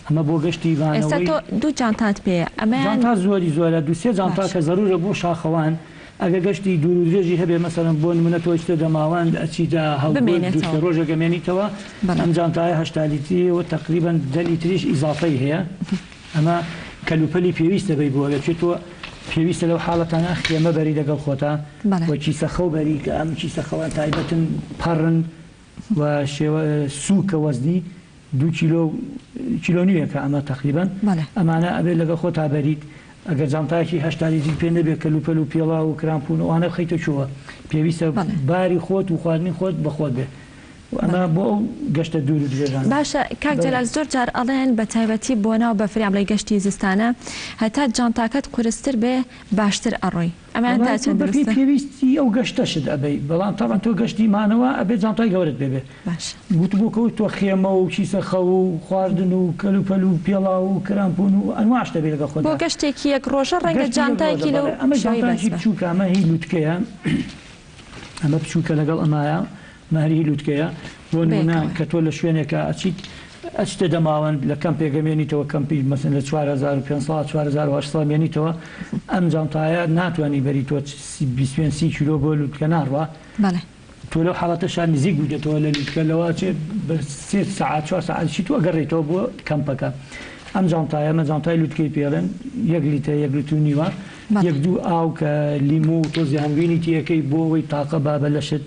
ئەمە بۆ گەشتی ئێستا مانەوەی. تۆ دوو جانتات پێیە ئەمەیان. جانتا زۆری زۆرە دوو سێ جانتا باشە. کە زەرورە بۆ شاخەوان ئەگەر گەشتی دوور و درێژی هەبێ مەسەلەن بۆ نمونە تۆ ئەچیتە دەماوەند ئەچیتە هەڵگورد دوو سێ بمێنێتەوە. ڕۆژێک ئەمێنیتەوە بەڵێ. ئەم جانتایە 80 لیتریە و تەقریبەن 10 لیتریش ئیزافەی هەیە ئەمە کەلوپەلی پێویستە بەی بۆ ئەگەر چێ تۆ پێویستە لەو حاڵەتانە خێمە بەری لەگەڵ خۆتا بەڵێ. و کیسە خەو بەری کە ئەم کیسە خەوان تایبەتن پەڕن و شێوە سووکە وەزنی دوو کیلۆ کیلۆ نیوێکە ئەمە تەقریبەن بەڵێ. ئەمانە ئەبێت لەگەڵ خۆتا بەریت ئەگەر جانتایەکی 80 لیتری پێ نەبێت کەلوپەل و پێڵاو و کرامپون و ئەوانە بخەیتە کوێوە پێویستە بەڵێ. باری خۆت و خواردنی خۆت بە خۆت بێ و ئەمە بەڵێ. بۆ ئەو گەشتە دوور و درێژانە. باشە کاک بەڵێ. جەلال زۆر جار ئەڵێن بە تایبەتی بۆ ناو بەفر یان بڵێی گەشتی زستانە هەتا جانتاکەت قورستر بێ باشتر ئەڕۆی ئەمەیان تا وەڵای تۆ چەند بەپێی دروستە؟ پێویستی ئەو گەشتەشت ئەبەی بەڵام تەبعەن تۆ گەشتی مانەوە ئەبێ جانتای گەورەت پێ بێ باشە. وتبوو کە تۆ خێمە و کیسە خەو و خواردن و کەلوپەل و پێڵاو و کرامپون و ئەنواع شت ئەبێ لەگەڵ بۆ خۆتا. گەشتێکی یەک ڕۆژە ڕەنگە گەشتی یەک ڕۆژە جانتایەکی لەو بەڵێ ئەمە شێوەی بەس جانتایەکی بێ. بچووکە ئەمە هی لوتکەیە ئەمە بچووکە لەگەڵ ئەمایە ئەمە هەر هی لوتکەیە بۆ نموونە بەیەکەوەیە. کە تۆ لە شوێنێکا ئەچیت ئەچیتە دەماوەند لە کەمپێک ئەمێنیتەوە کەمپی مەسەن لە 4500 4800 مێنیتەوە ئەم جانتایە ناتوانی بەری تۆ 25 30 کیلۆ بۆ لوتکە ناڕوا بەڵێ. تۆ لەو حاڵەتەشا نزیک بوویتەوە لە لوتکە لەوە ئەچێ بە سێ سەعات چوار سەعات ئەچیت و ئەگەڕێیتەوە بۆ کەمپەکە ئەم جانتایە ئەمە جانتای لوتکەی پێڵێن یەک لیترە یەک لیتر و نیوە بەڵێ. یەک دوو ئاو کە لیمۆ و تۆزی هەنگوینی تێکەی بۆ ئەوەی تاقە با بە لەشت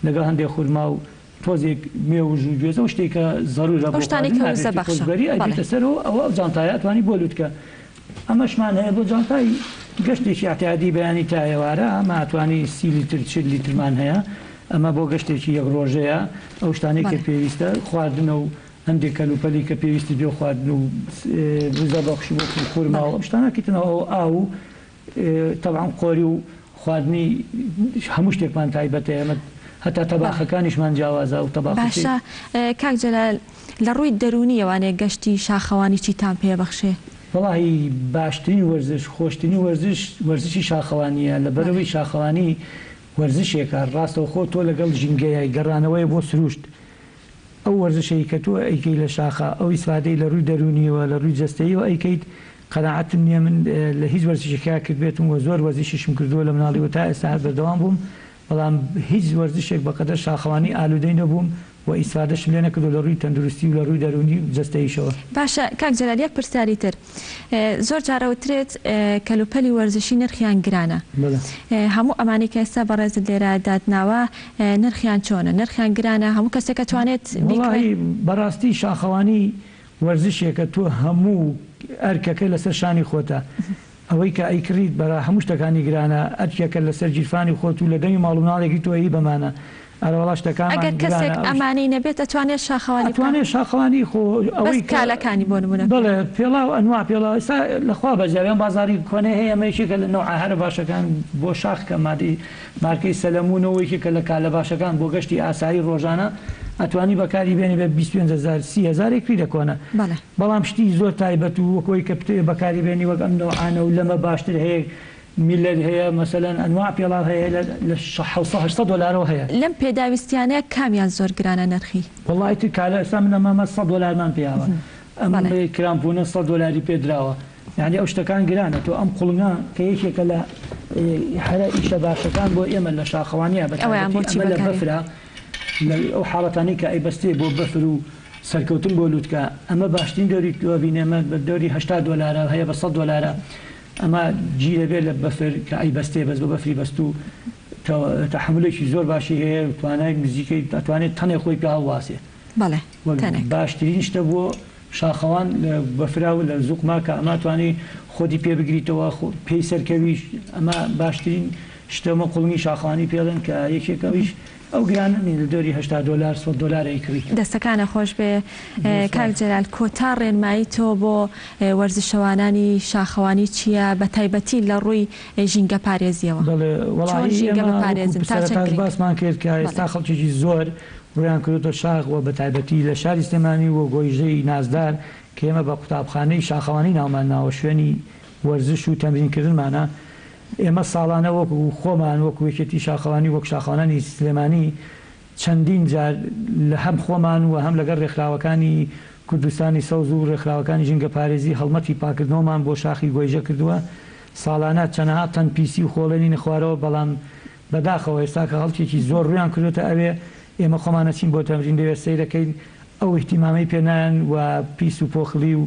لەگەڵ هەندێک خورما و تۆزێک مێوژ و گوێزە و شتێک کە زەرورە ئەو بۆ شتانەی خواردن کە نابێت وزە تۆ بەخشە بەری بەڵێ. ئەبیتە سەرەوە ئەوە ئەو جانتایە ئەتوانی بۆ لوتکە ئەمەشمان هەیە بۆ جانتای گەشتێکی ئیعتیادی بەیانی تا ئێوارە ئەمە ئەتوانی 30 لیتر 40 لیترمان هەیە ئەمە بۆ گەشتێکی یەک ڕۆژەیە ئەو شتانەی کە بەڵێ. پێویستە خواردنە و هەندێک کەلوپەلی کە پێویستی پێ خواردن و وزە بەخش وەکو خورما بەڵێ. و ئەم شتانە کەیتنەوە ئەو ئاو و تەبعەن قۆری و خواردنی هەموو شتێکمان تایبەتە ئێمە هەتا بەڵێ. تەباخەکانیشمان جیاوازە و تەباخی باشە کاک جەلال لە ڕووی دەروونیەوانێ گەشتی شاخەوانی چیتان پێ بەخشێ؟ وەڵاهی باشترین وەرزش خۆشترین وەرزش وەرزشی شاخەوانییە بەڵێ. لەبەرئەوەی شاخەوانی وەرزشێکە ڕاستەوخۆ تۆ لەگەڵ ژینگەیای گەڕانەوەیە بۆ سروشت ئەو وەرزشەی کە تۆ ئەیکەی لە شاخا ئەو ئیسفادەی لە ڕووی دەروونیەوە لە ڕووی جەستەییەوە ئەیکەیت قەناعەتم نییە من لە هیچ وەرزشێکا کردبێتم و زۆر وەرزشیشم کردووە لە مناڵیوە تا ئێستا هەر بەردەوام بووم بەڵام هیچ وەرزشێک بەقەدەر شاخەوانی ئالوودەی نەبووم و ئیسفادەشم لێ نەکردووە لە ڕووی تەندروستی و لە ڕووی دەروونی و جەستەییشەوە. باشە کاک جەلال یەک پرسیاری تر زۆر جار ئەوترێت کەلوپەلی وەرزشی نرخیان گرانە بەڵێ. هەموو ئەمانەی کە ئێستا بەڕێزت لێرە داتناوە نرخیان چۆنە نرخیان گرانە هەموو کەسێک ئەتوانێت بیکڕێ؟ وەڵاهی بەڕاستی شاخەوانی وەرزشێکە تۆ هەموو ئەرکەکە لەسەر شانی خۆتە ئەوەی کە ئەیکڕیت بەرا هەموو شتەکانی گرانە ئەرکێکە لەسەر گیرفانی خۆت و لە دەمی ماڵ و مناڵێکی تۆ هی بەمانە ئەرەوەڵا شتەکانمان ئەگەر کەسێک گرانە ئەو ئەمانەی نەبێت ئەتوانێت شاخەوانی بکا؟ ئەتوانێت شاخەوانی خۆ بەس ئەوەی کە کالەکانی بۆ نمونە بەڵێ پێڵاو. پێڵاو ئەنواع پێڵاو ئێستا لە خوا بەزیابێ ئەم بازاڕی کۆنەی هەیە ئەمە یەکێکە لە نەوعە هەرە باشەکان بۆ شاخ کە مادەی مارکەی سەلەمونە و یەکێکە لە کالە باشەکان بۆ گەشتی ئاسایی ڕۆژانە ئەتوانی بەکاری بێنی بە 25 هەزار 30 هەزار ئەیکڕی لە کۆنە بەڵێ. بەڵام شتی زۆر تایبەت و وەک ئەوەی کە بتەوێ بەکاری بێنی وەک ئەم نەوعانە و لەمە باشتر هەیە میلەر هەیە مەسەلەن ئەنواع پێڵاو هەیە لە لە 700 800 دۆلارەوە هەیە. لەم پێداویستیانە کامیان زۆر گرانە نرخی؟ وەڵا ئیتر کالە ئێستا من ئەمە 100 دۆلارمان پێیاوە ئەم بەڵێ. کرامپونە 100 دۆلاری پێ دراوە یانی ئەو شتەکان گرانە تۆ ئەم قوڵنگە کە یەکێکە لە هەرە ئیشە باشەکان بۆ ئێمە لە شاخەوانیە بە ئەوەیان تایبەتی بۆچی ئەمە لە بەکارێ؟ بەفرا لە ئەو حاڵەتانەی کە ئەیبەستێ بۆ بەفر و. سەرکەوتن بۆ لوتکە ئەمە باشترین دەوری دۆبینە ئەمە بە دەوری 80 دۆلارە هەیە بە 100 دۆلارە ئەمە گیرە بێت لە بەفر کە ئەیبەستێ بەس بۆ بەفری بەستوو تەحەمولێکی زۆر باشی هەیە و توانای نزیکەی ئەتوانێت تەنێ خۆی پێ هەڵواسێ بەڵێ وەک تەنێک. باشترین شتە بۆ شاخەوان لە بەفرا و لە زوقما کە ئەمە توانی خۆتی پێ بگریتەوە پێی سەرکەوی ئەمە باشترین شتە ئەمە قوڵنگی شاخەوانی پێڵێن کە یەکێکە ئەویش ئەو گرانە نین لە دەوری 80 دۆلار 100 دۆلار ئەیکڕی. دەستەکانە خۆش بێ زۆر کاک سوپاس. جەلال کۆتا ڕێنمایی تۆ بۆ وەرزشەوانانی شاخەوانی چییە بە تایبەتی لە ڕووی ژینگە پارێزیەوە؟ بەڵێ چۆن وەڵاهی ژینگە ئێمە وەکو بپارێزن تا چەند سەرەتاش گرنگە؟ باسمان کرد کە بەڵێ. ئێستا خەڵکێکی زۆر ڕوویان کردۆتە شاخ و بەتایبەتی لە شاری سلێمانی و گۆیژەی نازدار کە ئێمە بە قوتابخانەی شاخەوانی ناومان ناوە شوێنی وەرزش و تەمرین کردنمانە ئێمە ساڵانە وەکو خۆمان وەکو یەکێتی شاخەوانی وەک شاخەوانانی سلێمانی چەندین جار لە هەم خۆمان و هەم لەگەڵ رێکخراوەکانی کوردستانی سەوز و رێکخراوەکانی ژینگەپارێزی هەڵمەتی پاکردنەوەمان بۆ شاخی گۆیژە کردووە ساڵانە چەنەها تەن پیسی و خۆڵێنینە خوارەوە بەڵام بەداخەوە ئێستا کە خەڵکێکی زۆر ڕوویان کردۆتە ئەوێ ئێمە خۆمان ئەچین بۆ تەمرین لەوێ سەیرەکەین ئەو ئیهتیمامەی پێ نایەن و پیس و پۆخڵی و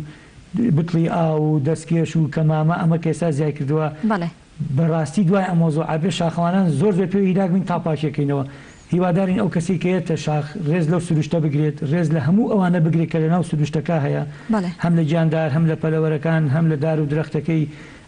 بتڵی ئاو و دەستکێش و کەمامە ئەمە کە ئێستا زیای کردووە بەڵێ. بەڕاستی دوای ئەم مەوزوعە بێ شاخەوانان زۆر زۆر پێوە هیلاک بین تا پاکیەکەینەوە هیوادارین ئەو کەسەی کە یەتە شاخ ڕێز لەو سروشتە بگرێت ڕێز لە هەموو ئەوانە بگرێت کە لەناو سروشتەکە هەیە بەڵێ. هەم لە گیاندار هەم لە پەلەوەرەکان هەم لە دار و درەختەکەی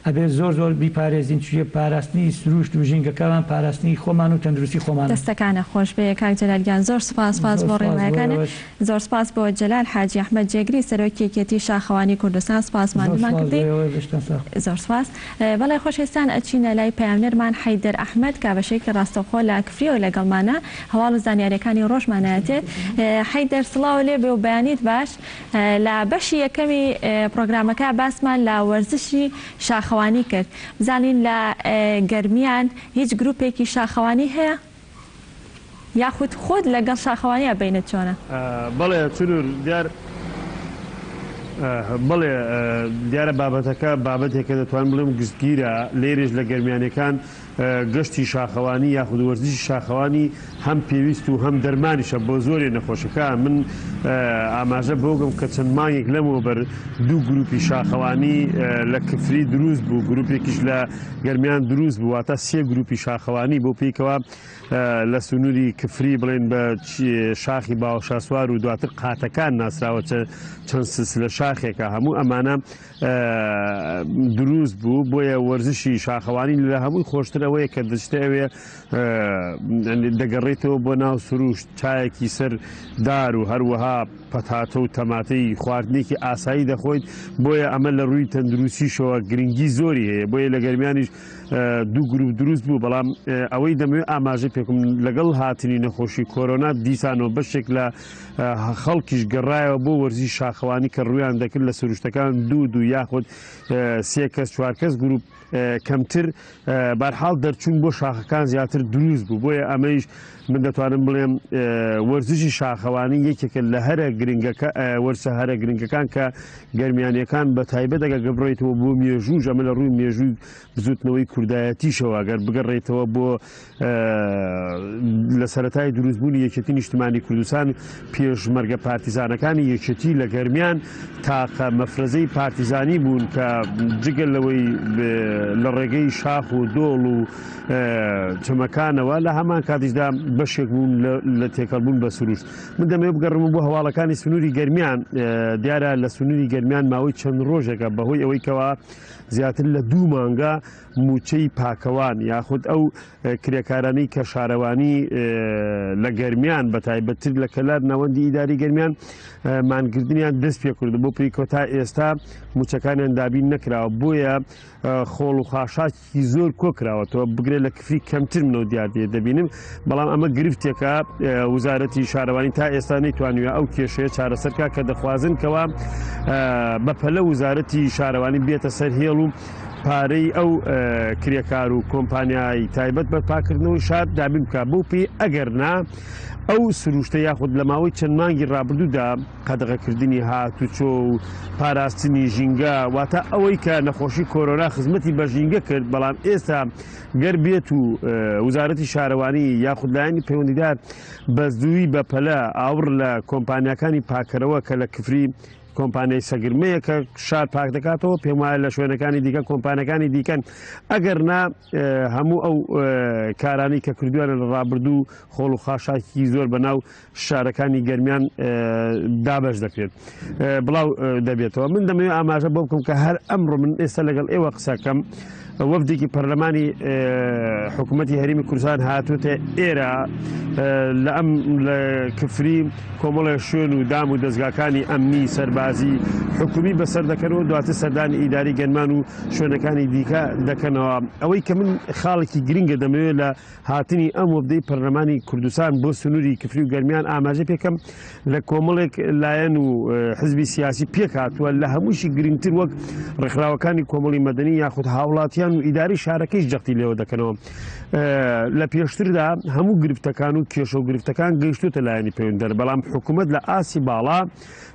ئەبێت زۆر زۆر بیپارێزین چونکە پاراستنی سروشت و ژینگەکەمان پاراستنی خۆمان و تەندروستی خۆمانە. دەستەکانە خۆش بێ کاک جەلال گیان زۆر سوپاس سوپاس زۆر بۆ سوپاس بۆ ڕێنمایەکانت ئێوەش. زۆر سوپاس بۆ جەلال حاجی ئەحمەد جێگری سەرۆکی یەکێتی شاخەوانی کوردستان سوپاس زۆر ماندوومان سوپاس بۆ کردی. ئێوەش لەشتان ساغ. زۆر سوپاس. بەڵێ خۆشەویستان ئەچینە لای پەیامنێرمان حەیدەر ئەحمەد کە بەشێکی ڕاستەوخۆ لە کفریەوە لەگەڵمانە هەواڵ و زانیاریەکانی ڕۆژمان ئەیاتێ. حەیدەر سڵاو لێ بێ و بەیانیت باش. لە بەشی یەکەمی پڕۆگرامەکە باسمان لە وەرزشی شاخەوانی کرد بزانین لە گەرمیان هیچ گروپێکی شاخەوانی هەیە؟ یاخود خۆت لەگەڵ شاخەوانیا بەینت چۆنە؟ بەڵێ چنور دیار بەڵێ دیارە بابەتەکە بابەتێکە دەتوانم بڵێم گشتگیرە لێرەش لە گەرمیانەکان گەشتی شاخەوانی یاخود وەرزشی شاخەوانی هەم پێویست و هەم دەرمانیشە بۆ زۆرێ نەخۆشەکان من ئاماژە بۆگەم کە چەند مانگێک لەمەوبەر دوو گروپی شاخەوانی لە کفری دروست بوو گروپێکیش لە گەرمیان دروست بوو واتە سێ گروپی شاخەوانی بۆ پێکەوە لە سنووری کفری بڵێن بە شاخی باوەشاسوار و دواتر قاتەکان ناسراوە چەند سلسلە شاخێکە هەموو ئەمانە دروست بوو بۆیە وەرزشی شاخەوانی لە هەمووی خۆشتر ئەوەیە کە دەچتە ئەوێ دەگەڕێتەوە بۆ ناو سروشت چایەکی سەر دار و هەروەها پەتاتە و تەماتەی خواردنێکی ئاسایی دەخۆیت بۆیە ئەمە لە ڕووی تەندروستیشەوە گرنگی زۆری هەیە بۆیە لە گەرمیانیش دوو گروپ دروست بوو بەڵام ئەوەی دەمەوێت ئاماژە پێکم لەگەڵ هاتنی نەخۆشی کۆرۆنا دیسانەوە بەشێک لە خەڵکیش گەڕایەوە بۆ وەرزی شاخەوانی کە ڕوویان دەکرد لە سروشتەکان دوو دوو یاخود سێ کەس چوار کەس گروپ کەمتر بارحاڵ دەرچوون بۆ شاخەکان زیاتر دروست بوو بۆیە ئەمەیش من دەتوانم بڵێم وەرزشی شاخەوانی یەکێکە لە هەرە گرنگەکە وەرسە هەرە گرنگەکان کە گەرمیانیەکان بە تایبەت ئەگەر گەبڕێتەوە بۆ مێژووش ئەمە لە ڕووی مێژووی بزوتنەوەی کوردایەتیشەوە گەر بگەڕێتەوە بۆ لە سەرەتای دروستبوونی یەکێتی نیشتمانی کوردستان پێشمەرگە پارتیزانەکانی یەکێتی لە گەرمیان تاقە مەفرەزەی پارتیزانی بوون کە جگە لەوەی لە ڕێگەی شاخ و دۆڵ و چەمەکانەوە لە هەمان کاتیشدا بەشێک بوون لە تێکەڵبوون بە سروشت من دەمەوێت بگەڕمەوە بۆ هەواڵەکانی سنووری گەرمیان دیارە لە سنووری گەرمیان ماوەی چەند ڕۆژێکە بەهۆی ئەوەی کەوا زیاتر لە دوو مانگە مووچەی پاکەوان یاخود ئەو کرێکارانەی کە شارەوانی لە گەرمیان بە تایبەتتر لە کەلار ناوەندی ئیداری گەرمیان مانگردنیان دەست پێ کرد بۆ پێی کۆتا ئێستا مووچەکانیان دابین نەکراوە بۆیە خۆڵ و خاشاکی زۆر کۆکراوەتەوە بگرێت لە کفری کەمتر منەوە دیاردەیە دەبینم بەڵام ئەمە گرفتێکە وزارەتی شارەوانی تا ئێستا نەیتوانیوە ئەو کێشەیە چارەسەرکە کە دەخوازن کەوا بەپەلە وزارەتی شارەوانی بێتە سەر هێڵ و پارەی ئەو کرێکار و کۆمپانیای تایبەت بە پاکردنەوەی شار دابین بکات بەو پێی ئەگەر نا ئەو سروشتە یاخود لە ماوەی چەند مانگی ڕابردوودا قەدەغەکردنی هاتوچۆ و پاراستنی ژینگە واتە ئەوەی کە نەخۆشی کۆرۆنا خزمەتی بە ژینگە کرد بەڵام ئێستا گەر بێت و وزارەتی شارەوانی یاخود لایەنی پەیوەندیدار بە زووی بە پەلە ئاوڕ لە کۆمپانیاکانی پاکەرەوە کە لە کفری کۆمپانیای سەگرمەیە کە شار پاک دەکاتەوە پێم وایە لە شوێنەکانی دیکە کۆمپانیەکانی دیکەن ئەگەر نا هەموو ئەو کارانی کە کردویانە لە ڕابردوو خۆڵ و خاشاکی زۆر بەناو شارەکانی گەرمیان دابەش دەکرێت بڵاو دەبێتەوە من دەمەوێت ئاماژە بۆ بکەم کە هەر ئەمڕۆ من ئێستا لەگەڵ ئێوە قسەکەم وەفدێکی پەرلەمانی حکوومەتی هەرێمی کوردستان هاتووتە ئێرە لە ئەم لە کفری کۆمەڵێ شوێن و دام و دەستگاکانی ئەمنی سەربازی حکومی بەسەر دەکەن و دواتر سەردانی ئیداری گەنمان و شوێنەکانی دیکە دەکەنەوە ئەوەی کە من خاڵێکی گرنگە دەمەوێت لە هاتنی ئەم وەفدەی پەرلەمانی کوردستان بۆ سنووری کفری و گەرمیان ئاماژە پێکەم لە کۆمەڵێک لایەن و حزبی سیاسی پێک هاتووە لە هەمووشی گرنگتر وەک ڕێکخراوەکانی کۆمەڵی مەدەنی یاخود هاوڵاتیان و ئیداری شارەکەیش جەختی لێوە دەکەنەوە لە پێشتردا هەموو گرفتەکان و کێشە و گرفتەکان گەیشتوتە لایەنی پەیوەندەر بەڵام حکوومەت لە ئاستی باڵا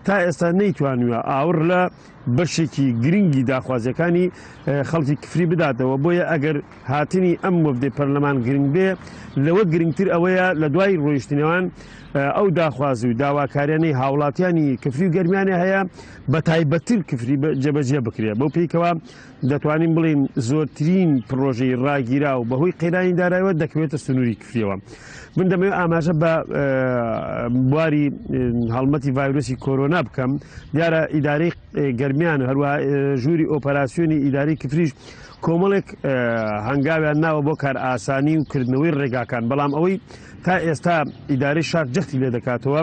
تا ئێستا نەیتوانیوە ئاوڕ لە بەشێکی گرنگی داخوازیەکانی خەڵکی کفری بداتەوە بۆیە ئەگەر هاتنی ئەم وەفدەی پەرلەمان گرنگ بێ لەوە گرنگتر ئەوەیە لە دوای ڕۆیشتنەوان ئەو داخوازی و داواکاریانەی هاوڵاتیانی کفری و گەرمیانە هەیە بە تایبەتتر کفری جێبەجێ بکرێ بەو پێیکەوە دەتوانین بڵین زۆرترین پرۆژەی ڕاگیرا و بەهۆی قەیرانی دارایەوە دەکەوێتە سنووری کفریەوە. من دەمەوێت ئاماژە بە بواری هەڵمەتی ڤایرۆسی کۆرۆنا بکەم دیارە ئیدارەی گەرمیان هەروە ژووری ئۆپەراسیۆنی ئیداری کفریش کۆمەڵێک هەنگاویان ناوە بۆ کار ئاسانی و کردنەوەی ڕێگاکان بەڵام ئەوەی تا ئێستا ئیدارەی شار جەختی لێ دەکاتەوە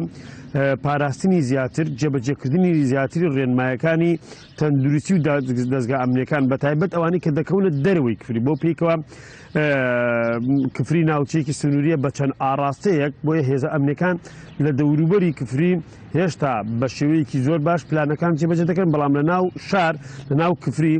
پاراستنی زیاتر جێبەجێکردنی زیاتری ڕێنمایەکانی تەندروستی و دەزگا ئەمنیەکان بە تایبەت ئەوانەی کە دەکەونە دەرەوەی کفری بۆ پێیکەوە کفری ناوچەیەکی سنووریە بە چەند ئاراستەیەک بۆیە هێزە ئەمنیەکان لە دەوروبەری کفری هێشتا بە شێوەیەکی زۆر باش پلانەکان جێبەجێ دەکەن بەڵام لە ناو شار لە ناو کفری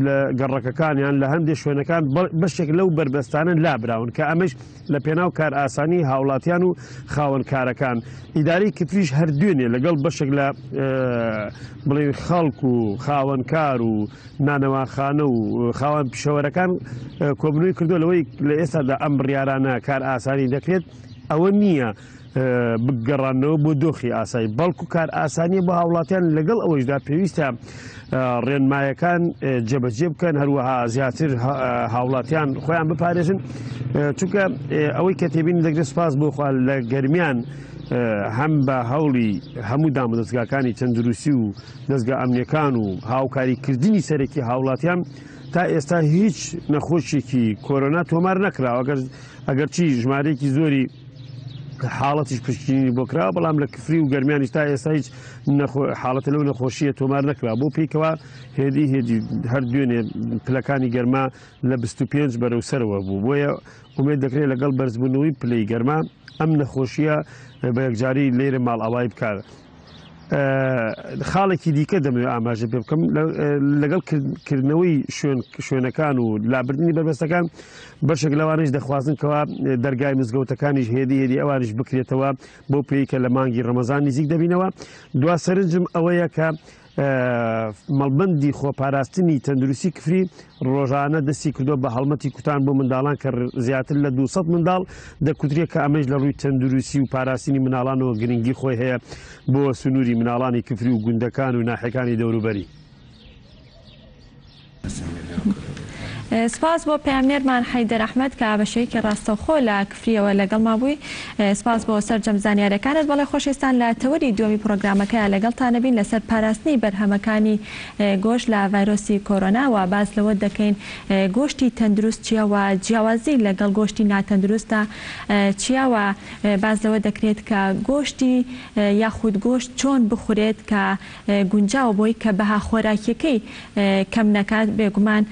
لە گەڕەکەکانیان لە هەندێک شوێنەکان بەشێک لەو بەربەستانە لابراون کە ئەمەش لە پێناو کارئاسانی هاوڵاتیان و خاوەن کارەکان ئیدارەی کفریش هەر دوێنێ لەگەڵ بەشێک لە بڵێن خەڵک و خاوەنکار و نانەواخانە و خاوەن پیشەوەرەکان کۆبنەوەی کردو لەوەی لە ئێستادا ئەم بڕیارانە کار ئاسانی دەکرێت ئەوە نییە بگەڕانەوە بۆ دۆخی ئاسایی بەڵکو کار ئاسانیە بۆ هاوڵاتیان لەگەڵ ئەوەیشدا پێویستە ڕێنمایەکان جێبەجێ بکەن هەروەها زیاتر هاوڵاتیان خۆیان بپارێزن چونکە ئەوەی کە تێبینی دەگرێت سپاس بۆ خوا لە گەرمیان هەم بە هەوڵی هەموو دامودەزگاکانی تەندروستی و دەزگا ئەمنیەکان و هاوکاریکردنی سەرەکی هاوڵاتیان تا ئێستا هیچ نەخۆشیێکی کۆرۆنا تۆمار نەکراوە ئەگەرچی ژمارەیەکی زۆری حاڵەتیش پشکنینی بۆ کراوە بەڵام لە کفری و گەرمیانیش تا ئێستا هیچ حاڵەتە لەو نەخۆشیە تۆمار نەکرا بۆ پێیکەوە هێدی هێدی هەر دوێنێ پلەکانی گەرما لە 25 بەرەو سەرەوە بوو بۆیە ئومێد دەکرێت لەگەڵ بەرزبوونەوەی پلەی گەرما ئەم نەخۆشیە بە یەکجاری لێرە ماڵئاوایی بکات. خاڵێکی دیکە دەمەوێت ئاماژە پێ بکەم لەگەڵ کردنەوەی شوێنەکان و لابردنی بەربەستەکان بەشێک لەوانەش دەخوازن کەوا دەرگای مزگەوتەکانیش هێدی هێدی ئەوانیش بکرێتەوە بۆ پێی کە لە مانگی ڕەمەزان نزیک دەبینەوە دوا سەرنجم ئەوەیە کە مەڵبەندی خۆپاراستنی تەندروستی کفری ڕۆژانە دەستی کردووە بە هەڵمەتی کوتان بۆ منداڵان کە زیاتر لە 200 منداڵ دەکوترێت کە ئەمەش لە ڕووی تەندروستی و پاراستنی مناڵانەوە گرنگی خۆی هەیە بۆ سنووری مناڵانی کفری و گوندەکان و ناحیەکانی دەوروبەری. سپاس بۆ پەیامنێرمان حەیدەر ئەحمەد کە بە شێوەیەکی ڕاستەوخۆ لە کفریەوە لەگەڵمان بووی سپاس بۆ سەرجەم زانیاریەکانت بەڵێ خۆشەویستان لە تەوەری دووەمی پڕۆگرامەکەیا لەگەڵتان ئەبین لەسەر پاراستنی بەرهەمەکانی گۆشت لە ڤایرۆسی کۆرۆنا و باس لەوە دەکەین گۆشتی تەندروست چیە و جیاوازی لەگەڵ گۆشتی ناتەندروستدا چیە و باس لەوە دەکرێت کە گۆشتی یاخود گۆشت چۆن بخورێت کە گونجاوە بۆی کە بەها خۆراکیەکەی کەم نەکات بێگومان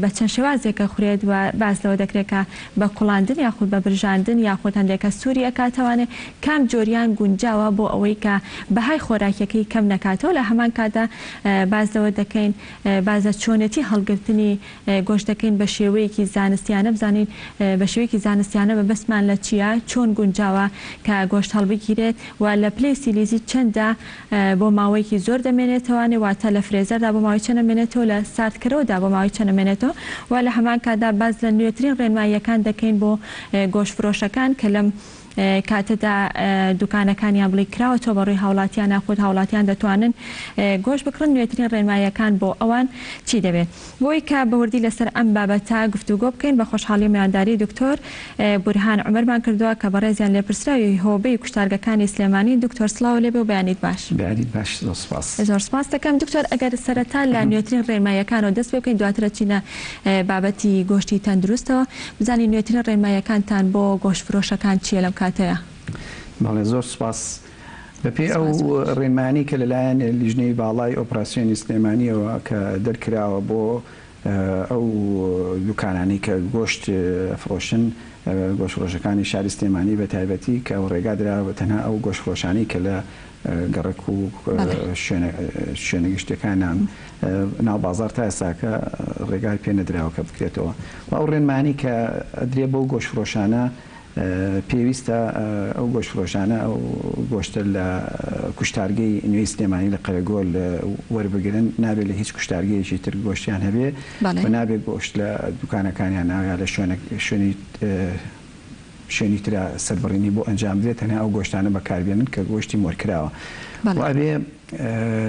بە چەند شێوازێک. شێوازێک ئەخورێت و باس لەوە دەکرێت کە بە کوڵاندن یاخود بە برژاندن یاخود هەندێک کەس سووری ئەکاتەوانێ کام جۆریان گونجاوە بۆ ئەوەی کە بەهای خۆراکیەکەی کەم نەکاتەوە لە هەمان کاتدا باس لەوە دەکەین باس لە چۆنێتی هەڵگرتنی گۆشت دەکەین بە شێوەیەکی زانستیانە بزانین بە شێوەیەکی زانستیانە مەبەستمان لە چییە چۆن گونجاوە کە گۆشت هەڵبگیرێت و لە پلەی سیلیزی چەندە بۆ ماوەیەکی زۆر دەمێنێتەوانێ واتە لە فرێزەردا بۆ ماوەی چەند ئەمێنێتەوە لە ساردکەرەوەدا بۆ ماوەی چەند ئەمێنێتەوە و لە هەمان کاتدا باس لە نوێترین ڕێنماییەکان دەکەین بۆ گۆشت فرۆشەکان کە لەم کاتەدا دوکانەکانیان بڵی کراوەتەوە بە ڕووی هاوڵاتیان یاخود هاوڵاتیان دەتوانن گۆشت بکڕن نوێترین ڕێنماییەکان بۆ ئەوان چی دەبێت بۆی کە بە وردی لەسەر ئەم بابەتە گفتوگۆ بکەین بە خۆشحاڵی میوانداری دکتۆر بورهان عومەرمان کردووە کە بەڕێزیان لێپرسراوی هۆبەی کوشتارگەکانی سلێمانین دکتۆر سڵاو لێبێ و بەیانیت باش. بەیانیت باش زۆر سوپاس. زۆر سوپاست دەکەم دکتۆر ئەگەر سەرەتا لە نوێترین ڕێنماییەکانەوە دەست پێ بکەین دواتر ئەچینە بابەتی گۆشتی تەندروستەوە بزانین نوێترین ڕێنماییەکانتان بۆ گۆشت فرۆشەکان چیە لەم کاتەیا؟ بەڵێ زۆر سوپاس. بەپێی ئەو ڕێنمایانەی کە لەلایەن لیژنەی باڵای ئۆپراسیۆنی سلێمانیەوە کە دەرکراوە بۆ ئەو دوکانانەی کە گۆشت ئەفرۆشن، گۆشتفرۆشەکانی شاری سلێمانی بە تایبەتی کە ئەو ڕێگا دراوە بە تەنها ئەو گۆشتفرۆشانەی کە لە گەڕەک و شوێنە گشتیەکانان ناو بازاڕ تا ئێستاکە ڕێگای پێ نەدراوە کە بکرێتەوە و ئەو ڕێنمایانەی کە ئەدرێ بەو گۆشتفرۆشانە پێویستە ئەو گۆشتفرۆشانە ئەو گۆشتە لە کوشتارگەی نوێی سلێمانی لە قەرەگۆل وەربگرن، نابێت لە هیچ کوشتارگەیەکی تر گۆشتیان هەبێ و نابێت گۆشت لە دوکانەکانیان یا لە شوێنی شوێنی ترا سەربڕینی بۆ ئەنجام بدرێت، تەنها ئەو گۆشتانە بەکاربێنن کە گۆشتی مۆرکراوە و ئەبێ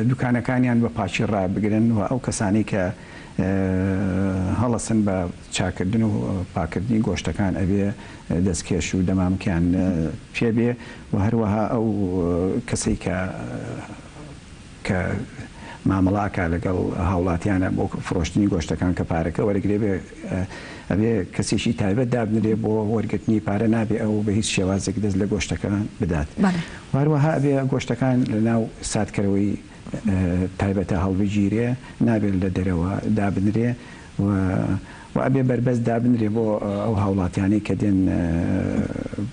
دوکانەکانیان بە پاکی ڕابگرن و ئەو کەسانەی کە هەڵەسن بە چاکردن و پاکردنی گۆشتەکان ئەبێ دەستکێش و دەمامکیان پێ بێ و هەروەها ئەو کەسەی کە کە مامەڵە ئەکا لەگەڵ هاوڵاتیانە بۆ فرۆشتنی گۆشتەکان کە پارەکە وەرەگرێ بێ ئەبێ کەسێکی تایبەت دابنرێ بۆ وەرگرتنی پارە نابێ ئەو بە هیچ شێوازێک دەست لە گۆشتەکان بدات و هەروەها ئەبێ گۆشتەکان لە ناو ساردکەرەوەی تایبەتە هەڵبگیرێ نابێت لە دەرەوە دابنرێ و و ئەبێ بەربەست دابنرێ بۆ ئەو هاوڵاتیانەی کە دێن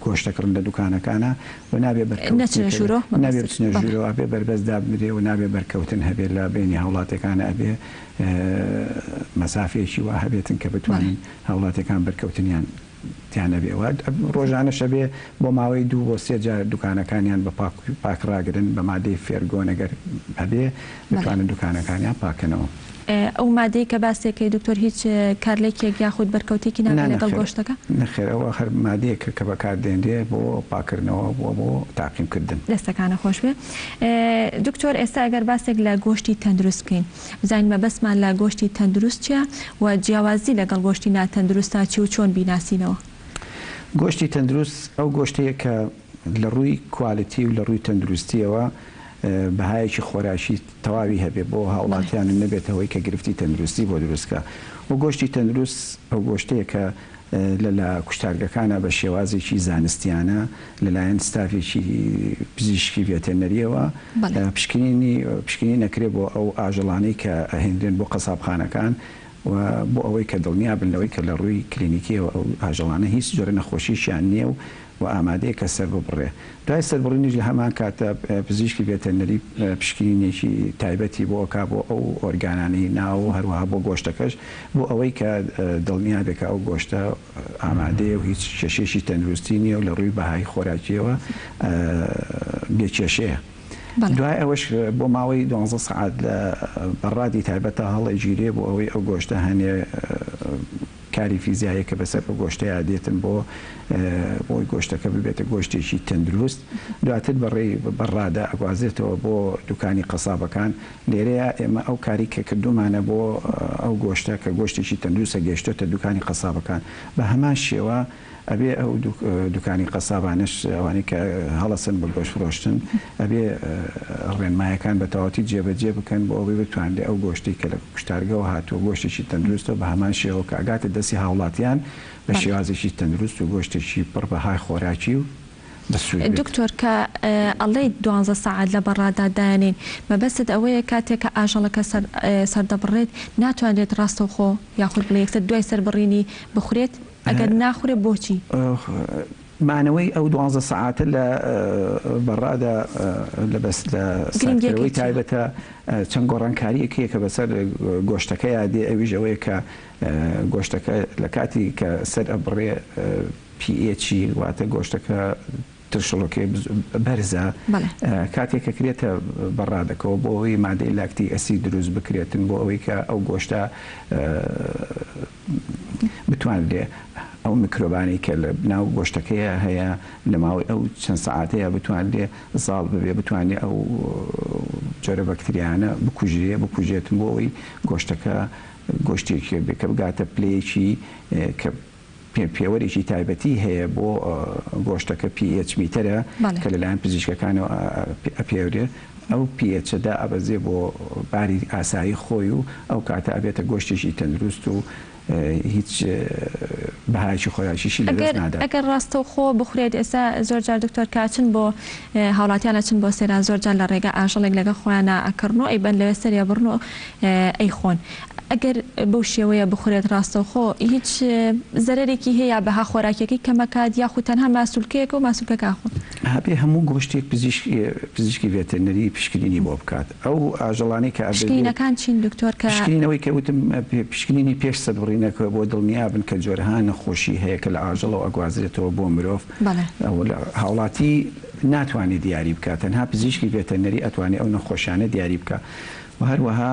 گۆشت دەکڕن لە دوکانەکانا و نابێ بەرکەوتنی نەچنە ژوورۆ نابێ بچنە ژوورۆ ئەبێ بەربەست دابنرێ و نابێ بەرکەوتن هەبێ لە بەینی هاوڵاتیەکانا ئەبێ مەسافەیەکی وا هەبێتن کە بتوانن هاوڵاتیەکان بەرکەوتنیان تیا نەبێ و ڕۆژانەش ئەبێ بۆ ماوەی دوو بۆ سێ جار دوکانەکانیان بە پاک پاک ڕاگرن بە مادەی فێرگۆن ئەگەر هەبێ بتوانن دوکانەکانیان پاکەنەوە. ئەو مادەی کە باس دەکەی دکتۆر هیچ کارلێکێک یاخود بەرکەوتێکی نابێت لەگەڵ گۆشتەکە؟ نەخێر ئەوە هەر مادەیەکە کە بەکار دێنرێ بۆ پاکردنەوە و بۆ تاقیم کردن. دەستەکانت خۆش بێ دکتۆر ئێستا ئەگەر باسێک لە گۆشتی تەندروست بکەین بزانین مەبەستمان لە گۆشتی تەندروست چیە و جیاوازی لەگەڵ گۆشتی ناتەندروستا چیە و چۆن بیناسینەوە؟ گۆشتی تەندروست ئەو گۆشتەیە کە لە ڕووی کوالیتی و لە ڕووی تەندروستیەوە بەهایەکی خۆراکی تەواوی هەبێ بۆ هاوڵاتیان و نەبێتە هۆی کە گرفتی تەندروستی بۆ دروست کا و گۆشتی تەندروست ئەو گۆشتەیە کە لە لە کوشتارگەکانا بە شێوازێکی زانستیانە لەلایەن ستافێکی پزیشکی ڤێتێرنەریەوە پشکنینی پشکنین ئەکرێ بۆ ئەو ئاژەڵانەی کە ئەهێنرێن بۆ قەسابخانەکان و بۆ ئەوەی کە دڵنیا بن لەوەی کە لە ڕووی کلینیکیەوە ئەو ئاژەڵانە هیچ جۆرە نەخۆشیەکیان نیە و و ئامادەیە کە سەرببڕێ. دوای سەربڕینیش لە هەمان کاتدا پزیشکی ڤێتەرنەری پشکنینێکی تایبەتی بۆ ئەکا بۆ ئەو ئۆرگانانەی ناو و هەروەها بۆ گۆشتەکەش بۆ ئەوەی کە دڵنیا بێ کە ئەو گۆشتە ئامادەیە و هیچ کێشەیەکی تەندروستی نییە و لە ڕووی بەهای خۆراکییەوە بێ کێشەیە. دوای ئەوەش بۆ ماوەی دوانزە سەعات لە بەڕادی تایبەتا هەڵئەگیرێ بۆ ئەوەی ئەو گۆشتە هەنێ کاری فیزیاییە کە بەسەر ئەو گۆشتەیا دێتن بۆ بۆی گۆشتەکە ببێتە گۆشتێکی تەندروست دواتر بە ڕێی بەڕادە ئەگوازرێتەوە بۆ دوکانی قەسابەکان لێرەیا ئێمە ئەو کاری کە کردومانە بۆ ئەو گۆشتە کە گۆشتێکی تەندروستە گەیشتۆتە دوکانی قەسابەکان بە هەمان شێوە ئەبێ ئەو دوکانی قەسابانەش ئەوانەی کە هەڵەسن بە گۆشت فرۆشتن ئەبێ ڕێنمایەکان بە تەواوەتی جێبەجێ بکەن بۆ ئەوەی بتوانرێ ئەو گۆشتەی کە لە کوشتارگەوە هاتووە گۆشتێکی تەندروستە و بە هەمان شێوە کە ئەگاتە دەستی هاوڵاتیان بە شێوازێکی تەندروست و گۆشتێکی پڕ بەهای خۆراکی و. بەسوود بێت. دکتۆر کە ئەڵێیت دوانزە سەعات لە بەڕادا دایەنێین مەبەستت ئەوەیە کاتێک کە ئاژەڵەکە سەر سەردەبڕێت ناتوانرێت ڕاستەوخۆ یاخود بڵێ یەکسەر دوای سەربڕینی بخورێت؟ ئەگەر ناخورێت بۆچی؟ مانەوەی ئەو دوانزە سەعاتە لە بەڕادا لە بەس لە گرنگیەکەی ساردکەرەوەی چیە؟ تایبەتە چەند گۆڕانکاریەک هەیە کە بەسەر گۆشتەکەیا دێ ئەویش ئەوەیە کە گۆشتەکە لە کاتی کە سەر ئەبڕێ pH ی واتە گۆشتەکە ترشەڵۆکەی بەرزە کاتێک کە کرێتە بەڕادەکەوە بۆ ئەوەی مادەی lactic acid دروست بکرێتن بۆ ئەوەی کە ئەو گۆشتە بتوانرێ ئەو میکرۆبانەی کە لە ناو گۆشتەکەیە هەیە لە ماوەی ئەو چەند سەعاتەیە بتوانرێ زاڵ ببێ بتوانێ ئەو جۆرە بەکتریانە بکوژرێ بکوژێتن بۆ ئەوەی گۆشتەکە گۆشتێکی بێ کە بگاتە پلەیەکی کە پێوەرێکی تایبەتی هەیە بۆ گۆشتەکە pH meter ە کە لەلایەن پزیشکەکانەوە ئەپێورێ ئەو pH ە دائەبەزێ بۆ باری ئاسایی خۆی و ئەو کاتە ئەبێتە گۆشتێکی تەندروست و هیچ بەهایەکی خۆراکیشی لەدەست نادات. ئەگەر ڕاستەوخۆ بخورێت ئێستا زۆر جار دکتۆر کە ئەچن بۆ هاوڵاتیان ئەچن بۆ سەیران زۆر جار لە ڕێگا ئاژەڵێک لەگەڵ خۆیانا ئەکڕن و ئەیبەن لەوێ سەری ئەبڕن و ئەیخۆن ئەگەر بەو شێوەیە بخورێت ڕاستەوخۆ هیچ زەرەرێکی هەیە یا بەها خۆراکیەکەی کەمەکات یاخود تەنها ماسولکەیەکە و ماسولکەکە ئەخۆن؟ ئەبێ هەموو گۆشتێک پزیشک پزیشکی ڤێتەرنەری پشکنینی بۆ بکات ئەو ئاژەڵانەی کە ئەبێ پشکنینەکان چین دکتۆر کە. پشکنین ئەوەی کە وتم پشکنینی پێش سەربڕینەکە بۆ دڵنیا بن کە جۆرەها نەخۆشی هەیە کە لە ئاژەڵەوە ئەگوازرێتەوە بۆ مرۆڤ بەڵێ. هاوڵاتی ناتوانێ دیاری بکات تەنها پزیشکی ڤێتەرنەری ئەتوانێ ئەو نەخۆشیانە دیاری بکا و هەروەها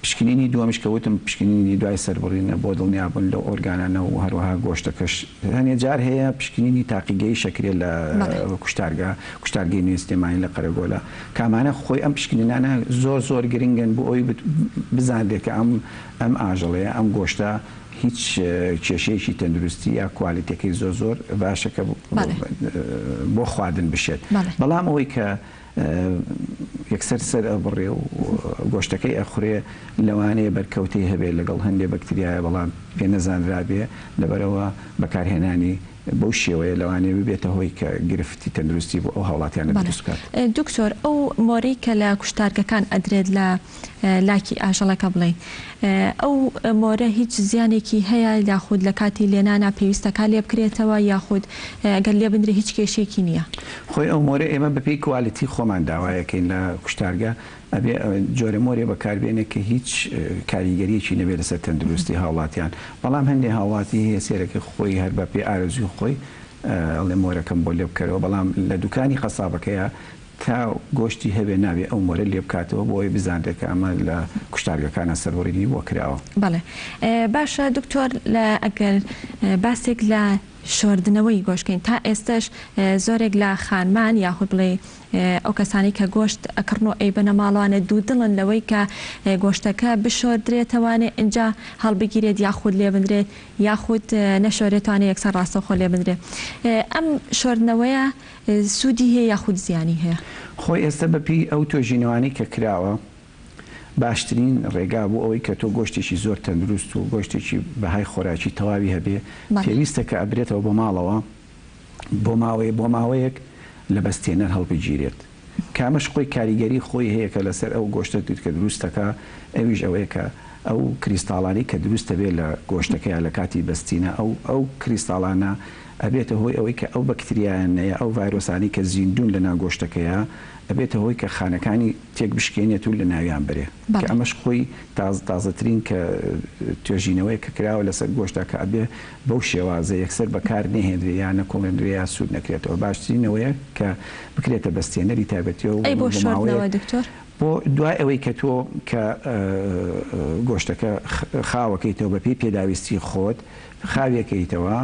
پشکنینی دووەمیش کە وتم پشکنینی دوای سەربڕینە بۆ دڵنیابوون لەو ئۆرگانانە و هەروەها گۆشتەکەش هەنێ جار هەیە پشکنینی تاقیگەیش ئەکرێت لە کوشتارگە کوشتارگەی نوێی سلێمانی لە قەرەگۆلە کامانە خۆی ئەم پشکنینانە زۆر زۆر گرنگن بۆ ئەوەی بزانرێت کە ئەم ئەم ئاژەڵەیە ئەم گۆشتە هیچ کێشەیەکی تەندروستی یا کوالێتیەکەی زۆر زۆر باشە کە بۆ خواردن بشێت بەڵام ئەوەی کە یەکسەر سەر ئەبڕێ و گۆشتەکەی ئەخورێ، لەوانەیە بەرکەوتەی هەبێ لەگەڵ هەندێ بەکتریایە بەڵام پێ نەزانرابێ، لەبەرئەوە بەکارهێنانی بەو شێوەیە لەوانەیە ببێتە هۆی کە گرفتی تەندروستی بۆ ئەو هاوڵاتیانە بەڵێ دروست بکات. دکتۆر ئەو مۆرەی کە لە کوشتارگەکان ئەدرێت لە لاکی ئاژەڵەکە بڵێین ئەو مۆرە هیچ زیانێکی هەیە یاخود لە کاتی لێنانا پێویستەکا لێبکرێتەوە یاخود گەر لێبنرێ هیچ کێشەیەکی نییە؟ خۆی ئەو مۆرە ئێمە بەپێی کوالیتی خۆمان داوایەکەین لە کوشتارگە ئەبێ جۆرە مۆرێ بەکاربێنێ کە هیچ کاریگەریەکی نەبێ لەسەر تەندروستی هاوڵاتیان بەڵام هەندێ هاوڵاتی هەیە سێرەکە خۆی هەر بە پێ ئارەزوی خۆی ئەڵێ مۆرەکەم بۆ لێبکەرەوە بەڵام لە دوکانی قەسابەکەیا تا گۆشتی هەبێ نابێ ئەو مۆرە لێبکاتەوە بۆ ئەوەی بزانرێت کە ئەمە لە کوشتارگەکانا سەربڕینی بۆ کراوە. بەڵێ باشە دکتۆر لە ئەگەر باسێک لە شۆردنەوەی گۆشت کەین تا ئێستەش زۆرێک لە خانمان یاخود بڵێی ئەو کەسانەی کە گۆشت ئەکڕن و ئەیبەنە ماڵەوانێ دوودڵن لەوەی کە گۆشتەکە بشۆردرێتەوانێ ئینجا هەڵبگیرێت یاخود لێبنرێت یاخود نەشۆرێتوانێ یەکسەر ڕاستەوخۆ لێبنرێت ئەم شۆردنەوەیە سوودی هەیە یاخود زیانی هەیە؟ خۆی ئێستا بە پێی ئەو توێژینەوانەی کە کراوە باشترین ڕێگا بۆ ئەوەی کە تۆ گۆشتێکی زۆر تەندروست و گۆشتێکی بەهای خۆراکی تەواوی هەبێ پێویستە کە ئەبرێتەوە بۆ ماڵەوە بۆ ماوەیە بۆ ماوەیەک لە بەستێنەر هەڵبگیرێت کە ئەمەش خۆی کاریگەری خۆی هەیە کە لەسەر ئەو گۆشتە کە دروست دەکا ئەویش ئەوەیە کە ئەو کریستاڵانەی کە دروست دەبێت لە گۆشتەکەیا لە کاتی بەستینە ئەو ئەو کریستاڵانە ئەبێتە هۆی ئەوەی کە ئەو بەکتریایانە یا ئەو ڤایرۆسانەی کە زیندوون لە ناو گۆشتەکەیا ئەبێتە هۆی کە خانەکانی تێک بشکێنێت و لە ناویان بەرێ کە ئەمەش خۆی تاز تازەترین کە توێژینەوەیەک کە کراوە لەسەر گۆشتە کە ئەبێ بەو شێوازە یەکسەر بەکار نەهێنرێ یا نەکوڵێنرێ یا سوور نەکرێتەوە باشترین ئەوەیە کە بکرێتە بەستێنەری تایبەتیەوە ئەی بۆ بۆ شۆردنەوە ماوەیەک دکتۆر؟ بۆ دوای ئەوەی کە تۆ کە گۆشتەکە خاوەکەیتەوە بەپێی پێداویستی خۆت خاویەکەیتەوە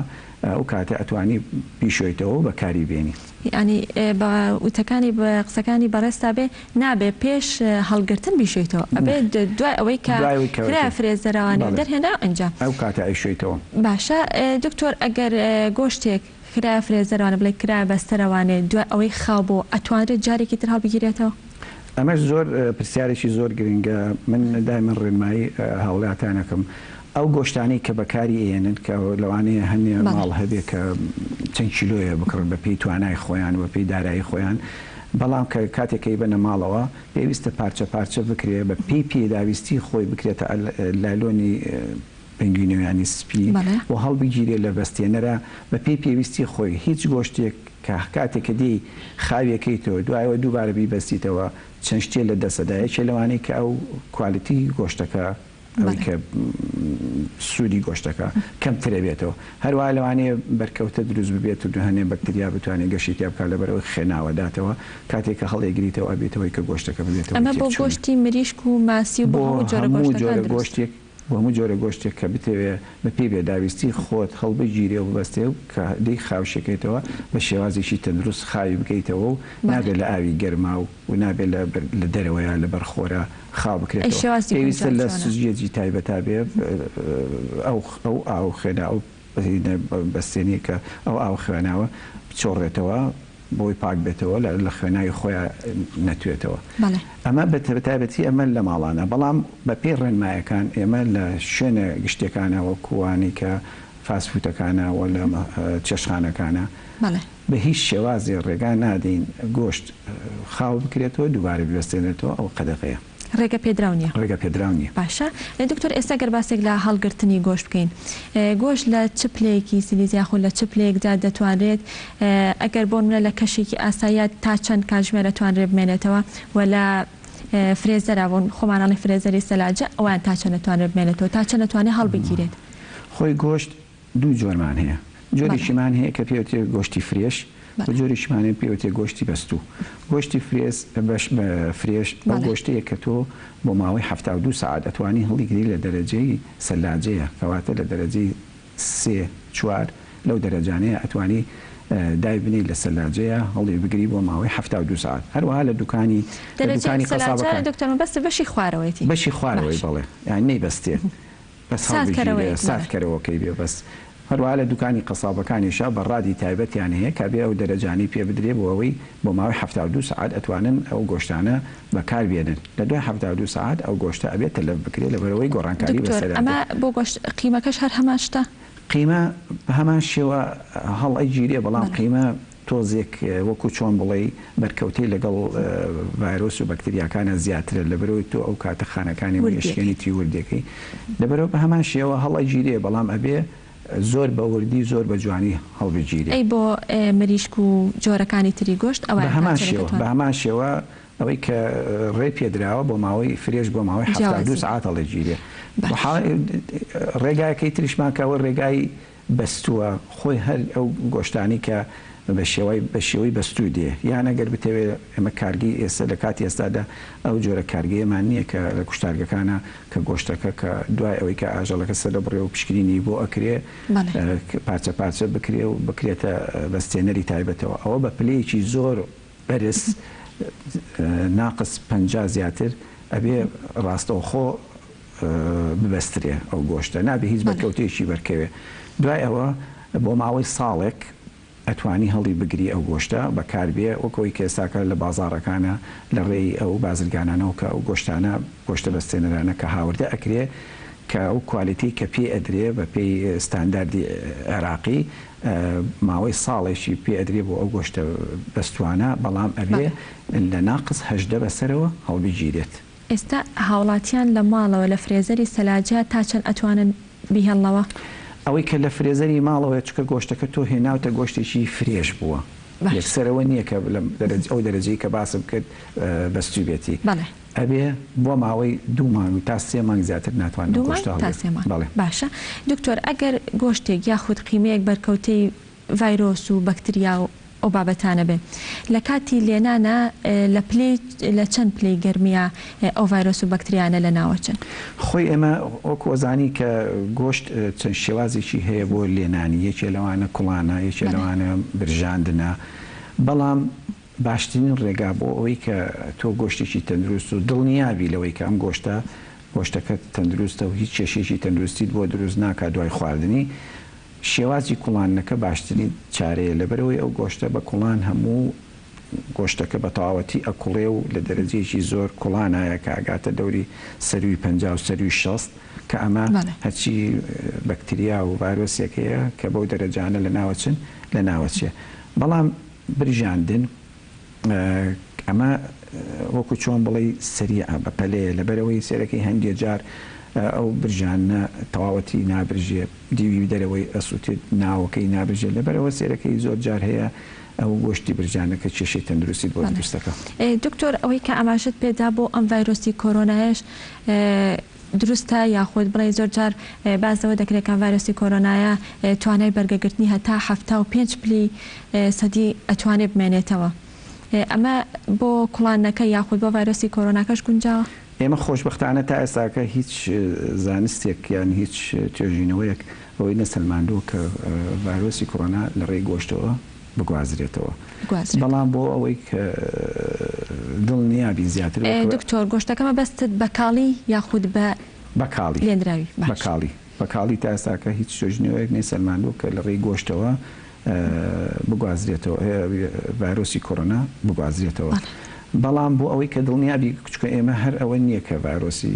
ئەو کاتە ئەتوانی بیشۆیتەوە و بەکاری بێنی. یانی بە وتەکانی بە قسەکانی بەڕێزتا بێ نابێ پێش هەڵگرتن بیشۆیتەوە ئەبێ دوای ئەوەی کە دوای ئەوەی کە کرایە فرێزەرەوانێ بەڵێ دەرهێنرا ئینجا. ئەو کاتە ئەیشۆیتەوە. باشە دکتۆر ئەگەر گۆشتێک کرایە فرێزەرەوانێ بڵێ کرایە بەستەرەوانێ دوای ئەوەی خاو بۆوە ئەتوانرێت جارێکی تر هەڵبگیرێتەوە؟ ئەمەش زۆر پرسیارێکی زۆر گرنگە من دایمەن ڕێنمایی هاوڵاتیان ئەکەم. ئەو گۆشتانەی کە بەکاری ئەیەنن کە لەوانەیە هەنێ ماڵ هەبێ کە چەند کیلۆیە بکڕن بە پێی توانای خۆیان و بە پێی دارایی خۆیان بەڵام کە کاتێک کە ئەیبەنە ماڵەوە پێویستە پارچە پارچە بکرێ بە پێی پێداویستی خۆی بکرێتە لایلۆنی پەنگوینەوە یانی سپی و هەڵبگیرێ لە بەستێنەرا بە پێی پێویستی خۆی هیچ گۆشتێک کە کاتێک کە دێی خاویەکەیتەوە دوایەوە دووبارە بیبەستیتەوە چەند شتێ لە دەسەدا یەکێ لەوانەی کە ئەو کوالیتی گۆشتەکە ئەوەی کە سوودی گۆشتەکە کەمترەبێتەوە هەروەها لەوانەیە بەرکەوتە دروست ببێت و هەنێ بەکتریا بتوانێت گەشەی تیا بکات لەبەرئەوەی خوێناوە داتەوە کاتێک کە هەڵیگریتەوە ئەبێتە هۆی کە گۆشتەکە ببێتەوە ئەمە بۆ تێکچوونی. گۆشتی مریشک و ماسی و بۆ بۆ هەموو جۆرە هەموو گۆشتەکان جۆرە دروستە. گۆشتێک بۆ هەموو جۆرە گۆشتێک کە بتەوێ بە پێی پێداویستی خۆت هەڵبگیرێ و ببەستێ و کە لێی خاوشەکەیتەوە بە شێوازێکی تەندروست خاوی بکەیتەوە و بەڵێ. نابێ لە ئاوی گەرما و و نابێ لە بەر لە دەرەوەیا لە بەر خۆرا خاو ئەی بکرێتەوە شێوازی پێویستە گونجاو لە چۆنە؟ سجێجی تایبەتا بێ ئەو ئەو ئاو خوێنە ئەو بەستێنەی کە ئەو ئاو خوێناوە بچۆڕێتەوە بۆی پاک بێتەوە لە لە خوێناوی خۆیا نەتوێتەوە بەڵێ. ئەمە بە تایبەتی ئەمە لە ماڵانە بەڵام بە پێی ڕێنمایەکان ئێمە لە شوێنە گشتیەکانە وەکو وانەی کە فاست فوتەکانە و لە چێشتخانەکانە بەڵێ. بە هیچ شێوازێ ڕێگا نادەین گۆشت خاو بکرێتەوە دووبارە ببەستێنرێتەوە ئەوە قەدەغەیە. ڕێگە پێدراو نیە. ڕێگە پێدراو نیە. باشە دکتۆر ئێستا گەر باسێک لە هەڵگرتنی گۆشت بکەین گۆشت لە چ پلەیەکی سلیز یاخود لە چ پلەیەکدا دەتوانرێت ئەگەر بۆنمونە لە کەشێکی ئاساییا تا چەند کاتژمێر ئەتوانرێت بمێنێتەوە و لە فرێزەرا بۆ خۆمان ئەڵێن فرێزەری سەلاجە ئەوان تا چەند ئەتوانرێت بمێنێتەوە تا چەند ئەتوانێت هەڵبگیرێت؟ خۆی گۆشت دوو جۆرمان هەیە جۆرێکیمان هەیە کە پێوترێت گۆشتی فرێش و جۆرێکیمان هەیە پێوترێت گۆشتی بەستوو. گۆشتی فرێز بەش بە فرێش ئەو گۆشتەیە کە تۆ بۆ ماوەی 72 سەعات ئەتوانی هەڵیگری لە دەرەجەی سەلاجەیە کەواتە لە دەرەجەی سێ چوار لەو دەرەجانەیە ئەتوانی دایبنێی لە سەلاجەیە هەڵی بگری بۆ ماوەی 72 سەعات هەروەها لە دوکانی لە دەرەجەی دوکانی سەلاجە قەسابەکان دکتۆر مەبەستت بەشی خوارەوەیەتی بەشی خوارەوەی باش. بەڵێ یانی نەیبەستێ بەس هەڵبگیرێ سارد سارد کەرەوەکەی بێ بەس هەروەها لە دوکانی قەسابەکانیشا بەڕادی تایبەتیان هەیە کە ئەبێ ئەو دەرەجانەی پێ بدرێ بۆ ئەوەی بۆ ماوەی 72 سەعات ئەتوانن ئەو گۆشتانە بەکار بێنن لە دوای 72 سەعات ئەو گۆشتە ئەبێ تەلەف بکرێ لەبەرئەوەی گۆڕانکاری دکتۆر بەسەرا ئەمە دێ. بۆ گۆشت قیمەکەش هەر هەمان شتە؟ قیمە بە هەمان شێوە هەڵئەگیرێ بەڵام بەڵێ. قیمە تۆزێک وەکو چۆن بڵێی بەرکەوتەی لەگەڵ ڤایرۆس و بەکتریاکانا زیاترە لەبەرئەوەی تۆ ئەو کاتە خانەکانی وردیەکەی. ئەشکێنیتی وردیەکەی لەبەرئەوە بە هەمان شێوە هەڵئەگیرێ بەڵام ئەبێ زۆر بە وردی زۆر بە جوانی هەڵبگیرێ. ئەی بۆ مریشک و جۆرەکانی تری گۆشت بە ئەوایان تا هەمان چەنێک شێوە ئەتوان. بە هەمان شێوە ئەوەی کە ڕێ پێدراوە بۆ ماوەی فرێش بۆ ماوەی 72 جیاوازی سەعات هەڵئەگیرێ باش. ڕێگاکەی تریشمان کە ئەوە ڕێگای بەستووە خۆی هەر ئەو گۆشتانەی کە بە شێوای بە شێوەی بەستوو دێ یان ئەگەر بتەوێ ئێمە کارگەی ئێستا لە کاتی ئێستادا ئەو جۆرە کارگەیەمان نییە کە لە کوشتارگەکانا کە گۆشتەکە کە دوای ئەوەی کە ئاژەڵەکە سەردەبڕێ و پشکنینی بۆ ئەکرێ پارچە پارچە بکرێ و بکرێتە بەستێنەری تایبەتەوە ئەوە بە پلەیەکی زۆر بەرز ناقس 50 زیاتر ئەبێ ڕاستەوخۆ ببەسترێ ئەو گۆشتە نابێ هیچ بەرکەوتەیەکی بەرکەوێ دوای ئەوە بۆ ماوەی ساڵێک ئەتوانی هەڵی بگری ئەو گۆشتە بەکار بێ وەک ئەوەی کە ئێستاکە لە بازاڕەکانە لە ڕێی ئەو بازرگانانەوە کە ئەو گۆشتانە گۆشتە بەستێنەرانە کە هاوردە ئەکرێ کە ئەو کوالیتی کە پێی ئەدرێ بە پێی ستانداردی عێراقی ماوەی ساڵێکی پێ ئەدرێ بۆ ئەو گۆشتە بەستوانە بەڵام ئەبێ لە ناقس 18 بەسەرەوە هەڵبگیرێت. ئێستا هاوڵاتیان لە ماڵەوە لە فرێزەری سەلاجە تا چەند ئەتوانن بیهێڵنەوە؟ ئەوەی کە لە فرێزەری ماڵەوەیە چونکە گۆشتەکە تۆ هێناوتە گۆشتێکی fresh بووە باشە. یەکسەر ئەوە نییە کە لە دەرەجە ئەو دەرەجەی کە باسم کرد بەستووبێتی بەڵێ. ئەبێ بۆ ماوەی دوو مانگ و تا سێ مانگ زیاتر ناتوانن ئەو دوو مانگ گۆشتە تا هەڵگرن سێ مانگ بەڵێ. باشە دکتۆر ئەگەر گۆشتێک یاخود قیمەیەک بەرکەوتەی ڤایرۆس و بەکتریا و ئەو بابەتانە بێ لە کاتی لێنانا لە پلەی لە چەند پلەی گەرمیا ئەو ڤایرۆس و بەکتریانە لە ناوەچن؟ خۆی ئێمە وەکو ئەزانی کە گۆشت چەند شێوازێکی هەیە بۆ لێنانی یەکێ لەوانە کوڵانە یەکێ لەوانە برژاندنە بەڵام باشترین ڕێگا بۆ ئەوەی کە تۆ گۆشتێکی تەندروست و دڵنیابی لەوەی کە ئەم گۆشتە گۆشتەکەت تەندروستە و هیچ کێشەیەکی تەندروستیت بۆ دروست ناکات دوای خواردنی شێوازی کوڵاندنەکە باشترین چارەیە لەبەرئەوەی ئەو گۆشتە بە کوڵان هەموو گۆشتەکە بە تەواوەتی ئەکوڵێ و لە دەرەجەیەکی زۆر کوڵانایە کە ئەگاتە دەوری سەرووی 50 و سەرووی 60. کە ئەمە هەرچی بەکتریا و ڤایرۆسێک هەیە کە بەو دەرەجانە لەناوەچن لەناوەچێ. بەڵام برژاندن ئەمە وەکو چۆن بڵێی سەریعە، بە پەلەیە، لەبەرئەوەی سەیرەکەی هەندێ جار ئەو برژاندنە تەواوەتی نابرژێ، دیوی دەرەوەی ئەسوتێت، ناوەکەی نابرژێ، لەبەرئەوە سەیرەکەی زۆر جار هەیە ئەو گۆشتی برژانەکە کێشەی تەندروستیت بۆ دروست دەکا. دکتۆر ئەوەی کە ئاماژەت پێدا بۆ ئەم ڤایرۆسی کۆرۆنایەش دروستە یاخود بڵێی زۆر جار باس لەوە دەکرێت کە ئەم ڤایرۆسی کۆرۆنایە توانای بەرگەگرتنی هەتا 75 پلەی سەدی ئەتوانێ بمێنێتەوە ئەمە بۆ کوڵاندنەکە یاخود بۆ ڤایرۆسی کۆرۆناکەش گونجاوە؟ ئێمە خۆشبەختانە تا ئێستاکە هیچ زانستێک یان هیچ توێژینەوەیەک ئەوەی نەسەلماندووە کە ڤایرۆسی کۆرۆنا لە ڕێی گۆشتەوە بگوازرێتەوە بەڵام بۆ ئەوەی کە دڵنیا بین زیاتر وەک. دکتۆر گۆشتەکە مەبەستت بە کاڵی یاخود بە بە کاڵی لێنراوی بە باش. کاڵی بە کاڵی تا ئێستاکە هیچ توێژینەوەیەک نەیسەلماندووە کە لە ڕێی گۆشتەوە بگوازرێتەوە ڤایرۆسی کۆرۆنا بگوازرێتەوە بەڵام بۆ ئەوەی کە دڵنیا بی چونکە ئێمە هەر ئەوە نییە کە ڤایرۆسی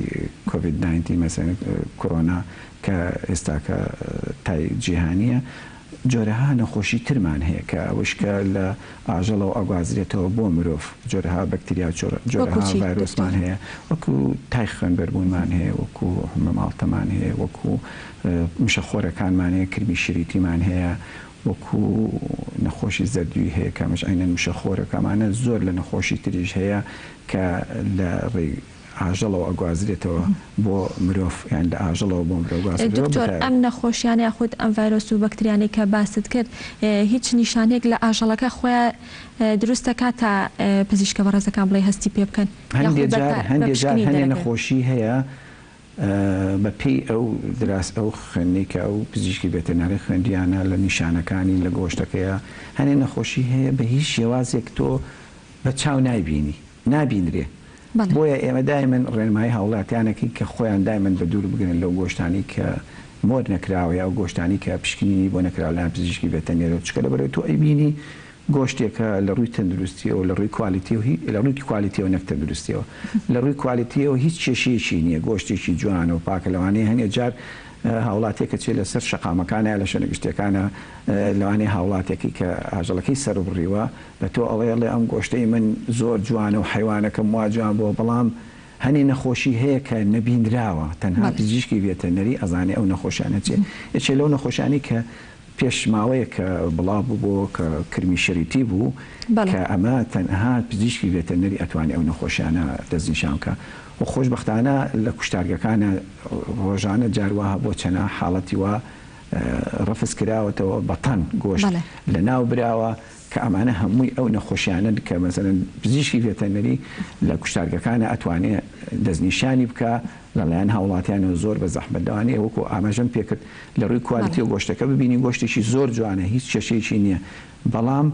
کۆڤید 19 مەسەلەن کۆرۆنا کە ئێستاکە تای جیهانییە جۆرەها نەخۆشی ترمان هەیە کە ئەوەش کە لە ئاژەڵەوە ئەگوازرێتەوە بۆ مرۆڤ جۆرەها بەکتریا وەکو جۆرەها چی ڤایرۆسمان دکتۆر؟ هەیە وەکو تای خوێنبەربوونمان هەیە وەکو مەماڵتەمان هەیە وەکو مشەخۆرەکانمان هەیە کرمی شریتیمان هەیە وەکو نەخۆشی زەردووی هەیە کە ئەمەش عەینەن مشەخۆرە کە ئەمانە زۆر لە نەخۆشی تریش هەیە کە لە ڕێی ئاژەڵەوە ئەگوازرێتەوە بۆ مرۆڤ یان لە ئاژەڵەوە بۆ مرۆڤ گواسترێتەوە دکتۆر بەتایبەت. ئەم نەخۆشیانە یاخود ئەم ڤایرۆس و بەکتریانەی کە باست کرد هیچ نیشانەیەک لە ئاژەڵەکە خۆیا دروست دەکات تا پزیشکە بەڕێزەکان بڵێی هەستی پێ بکەن هەندێ یاخود بە جار بە هەندێ جار پشکنین هەنێ دەرەکەوێت؟ نەخۆشی هەیە بە پێی ئەو دراس ئەو خوێندنەی کە ئەو پزیشکی ڤێتەرناری خوێندویانە لە نیشانەکانی لە گۆشتەکەیا هەنێ نەخۆشی هەیە بە هیچ شێوازێک تۆ بە چاو نایبینی نابینرێ بەڵێ. بۆیە ئێمە دایمەن ڕێنمایی هاوڵاتیان ئەکەین کە خۆیان دایمەن بە دوور بگرن لەو گۆشتانەی کە مۆر نەکراوە یا ئەو گۆشتانەی کە پشکنینی بۆ نەکراوە لەلایەن پزیشکی ڤێتەنێرەوە چونکە لەبەرئەوەی تۆ ئەیبینی گۆشتێکە لە ڕووی تەندروستیەوە لە ڕووی کوالیتیەوە هی لە ڕووی کوالیتیەوە نەک تەندروستیەوە لە ڕووی کوالیتیەوە هیچ کێشەیەکی نییە گۆشتێکی جوانە و پاکە لەوانەیە هەنێ جار هاوڵاتیەکە چێ لەسەر شەقامەکانە یا لە شوێنە گشتیەکانە لەوانەیە هاوڵاتیەکەی کە ئاژەڵەکەی سەربڕیوە بە تۆ ئەڵێ ئەڵێ ئەم گۆشتەی من زۆر جوانە و حەیوانەکەم وا جوان بووە بەڵام هەنێ نەخۆشی هەیە کە نەبینراوە تەنها پزیشکی ڤێتەرنەری ئەزانێ ئەو نەخۆشیانە چیە یەکێ لەو نەخۆشیانەی کە پێش ماوەیەک کە بڵاو ببۆوە کە کرمی شریتی بوو کە ئەمە تەنها پزیشکی ڤێتەرنەری ئەتوانێ ئەو نەخۆشیانە دەستنیشان بکا و خۆشبەختانە لە کوشتارگەکانا ڕۆژانە جار وا هەبووە چەنەها حاڵەتی وا ڕەفز کراوەتەوە بە تەن گۆشت لەناو براوە کە ئەمانە هەمووی ئەو نەخۆشیانەن کە مەسەلەن پزیشکی ڤێتەرنەری لە کوشتارگەکانا ئەتوانێ دەستنیشانی بکا لەلایەن هاوڵاتیانەوە زۆر بە زەحمەت لەوانەیە وەکو ئاماژەم پێکرد لە ڕووی کوالیتی و گۆشتەکە ببینی گۆشتێکی زۆر جوانە هیچ کێشەیەکی نییە بەڵام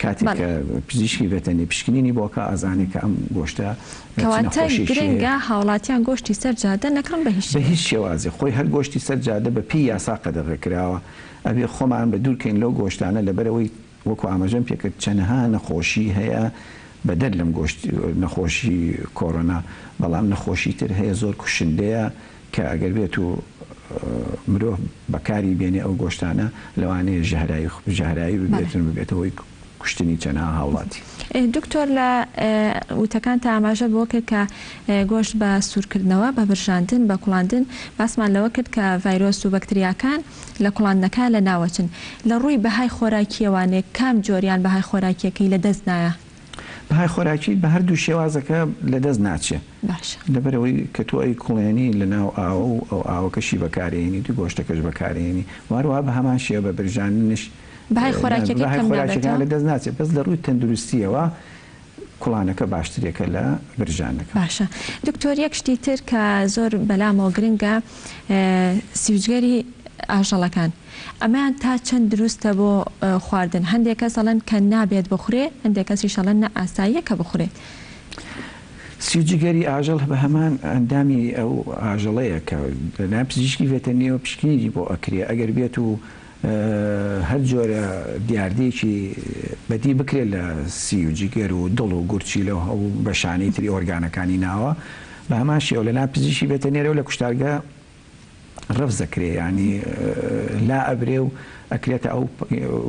کاتێک کە پزیشکی ڤێتەرنەری پشکنینی بۆ کا ئەزانێ کە ئەم گۆشتە چ کەواتە نەخۆشیەکی هەیە. گرنگە هاوڵاتیان گۆشتی سەر جادە نەکڕن بە هیچ بە هیچ شێوەیەک. شێوازێک خۆی هەر گۆشتی سەر جادە بە پێی یاسا قەدەغە کراوە ئەبێ خۆمان بە دوور کەین لەو گۆشتانە لەبەرئەوەی وەکو ئاماژەم پێکرد چەنەها نەخۆشی هەیە بەدەر لەم گۆشت نەخۆشی کۆرۆنا بەڵام نەخۆشی تر هەیە زۆر کوشندەیە کە ئەگەر بێت و مرۆڤ بەکاری بێنێ ئەو گۆشتانە لەوانەیە ژەهراوی ژەهراوی ببێتن ببێتە هۆی کوشتنی چەنەها هاوڵاتی. دکتۆر لە وتەکانتا ئاماژەت بەوە کرد کە گۆشت بە سوورکردنەوە، بە برژاندن، بە کوڵاندن، باسمان لەوە کرد کە ڤایرۆس و بەکتریاکان لە کوڵاندنەکە لە ناوەچن. لە ڕووی بەهای خۆراکییەوانێ کام جۆریان بەهای خۆراکییەکەی لە دەست نایە؟ بەهای خۆراکی بە هەردوو شێوازەکە لە دەست ناچێ. باشە. لەبەرئەوەی کە تۆ ئەیکوڵێنی لە ناو ئاوە و ئەو ئاوەکەشی بەکارئەهێنیت و گۆشتەکەش بەکارئەهێنی و هەروەها بە هەمان شێوە بە برژاندنیش بەهای خۆراکیەکەی بەهای کەم خۆراکیەکان نابێتەوە؟ لە دەست ناچێت بەس لە ڕووی تەندروستیەوە کوڵانەکە باشترێکە لە برژانەکە. باشە دکتۆر یەک شتی تر کە زۆر بەلامەوە گرنگە سیوجگەری ئاژەڵەکان ئەمەیان تا چەند دروستە بۆ خواردن هەندێک کەس ئەڵێن کە نابێت بخورێ هەندێک کەسیش ئەڵێن نا ئاساییە کە بخورێت. سیوجگەری ئاژەڵ بە هەمان ئەندامی ئەو ئاژەڵەیە کە لەلایەن پزیشکی ڤێتەرنیەوە پشکنینی بۆ ئەکرێ ئەگەر بێت و هەر جۆرە دیاردەیەکی بەدی بکرێت لە سی و جگەر و دڵ و گورچیلە و ئەو بەشانەی تری ئۆرگانەکانی ناوە، بە هەمان شێوە لەلایەن پزیشکی ڤێتەرنێرەوە لە کوشتارگە. ڕەفز ئەکرێ یانی لا ئەبرێ و ئەکرێتە ئەو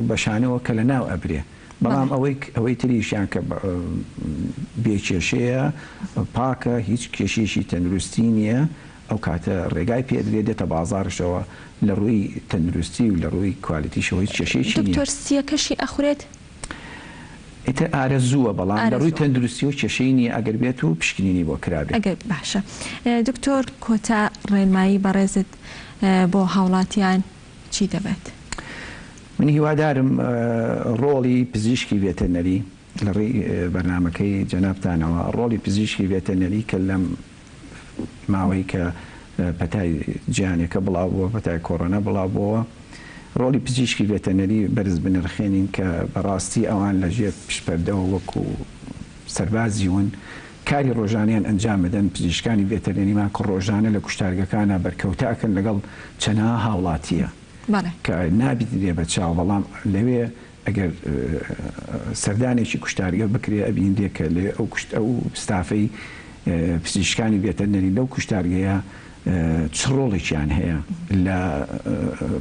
بەشانەوە کە لە ناو ئەبرێ بەڵام ئەوەی ئەوەی تریشیان کە بێ کێشەیە پاکە هیچ کێشەیەکی تەندروستی نییە ئەو کاتە ڕێگای پێ ئەدرێ دێتە بازاڕیشەوە لە ڕووی تەندروستی و لە ڕووی کوالیتیشەوە هیچ کێشەیەکی نییە. دکتۆر سیەکەشی ئەخورێت؟ ئیتر ئارەزووە بەڵام لە ڕووی ئارەزووە. تەندروستیەوە کێشەی نییە ئەگەر بێت و پشکنینی بۆ کرابێ. ئەگەر باشە دکتۆر کۆتا ڕێنمایی بەڕێزت بۆ هاوڵاتیان چی دەبێت؟ من هیوادارم ڕۆڵی پزیشکی ڤێتەرنەری لە ڕێی بەرنامەکەی جەنابتانەوە ڕۆڵی پزیشکی ڤێتەرنەری کە لەم ماوەی کە پەتای جیهانیەکە بڵاو بووە، پەتای کۆرۆنا بڵاو بۆوە، ڕۆڵی پزیشکی ڤێتەرنەری بەرز بنرخێنین کە بەڕاستی ئەوان لە ژێر پشتپەردەوە وەکو سەربازی ون کاری ڕۆژانەیان ئەنجام ئەدەن، پزیشکانی ڤێتەرنەریمان کە ڕۆژانە لە کوشتارگەکانا بەرکەوتە ئەکەن لەگەڵ چەنەها هاوڵاتیە کە نابینرێ بە چاو بەڵام لەوێ ئەگەر سەردانێکی کوشتارگە بکرێ ئەبینرێ کە لەوێ ئەو کوشت ئەو ستافەی پزیشکانی ڤێتەرنەری لەو کوشتارگەیە چ ڕۆڵێکیان هەیە لە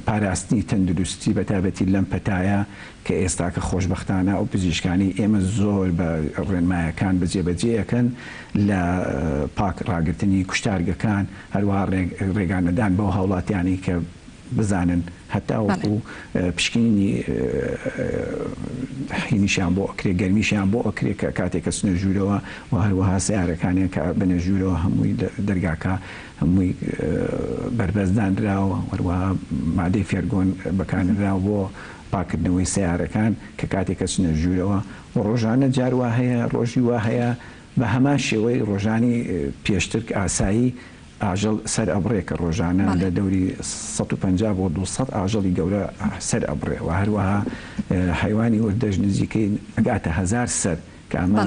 پاراستنی تەندروستی بە تایبەتی لەم پەتایە کە ئێستاکە خۆشبەختانە ئەو پزیشکانەی ئێمە زۆر بە ڕێنمایەکان بە جێبەجێ ئەکەن لە پاک ڕاگرتنی کوشتارگەکان هەروەها ڕێگانەدان بەو هاوڵاتیانەی کە بزانن هەتاوەکو پشکنینی هینیشیان بۆ ئەکرێ گەرمیشیان بۆ ئەکرێ کە کاتێک کە چنە ژوورەوە و هەروەها سەیارەکانیان کە بنە ژوورەوە هەمووی دەرگاکە هەمووی بەربەست دانراوە هەروەها مادەی فێرگۆن بەکارنراوە بۆ پاکردنەوەی سەیارەکان کە کاتێک کە چنە ژوورەوە و ڕۆژانە جار وا هەیە ڕۆژی وا هەیە بە هەمان شێوەی ڕۆژانی پێشتر ئاسایی ئاژەڵ سەر ئەبڕێ کە ڕۆژانە لە دەوری 150 بۆ 200 ئاژەڵی گەورە سەر ئەبڕێ و هەروەها حەیوانی وردەش نزیکەی ئەگاتە هەزار سەر کە ئەمە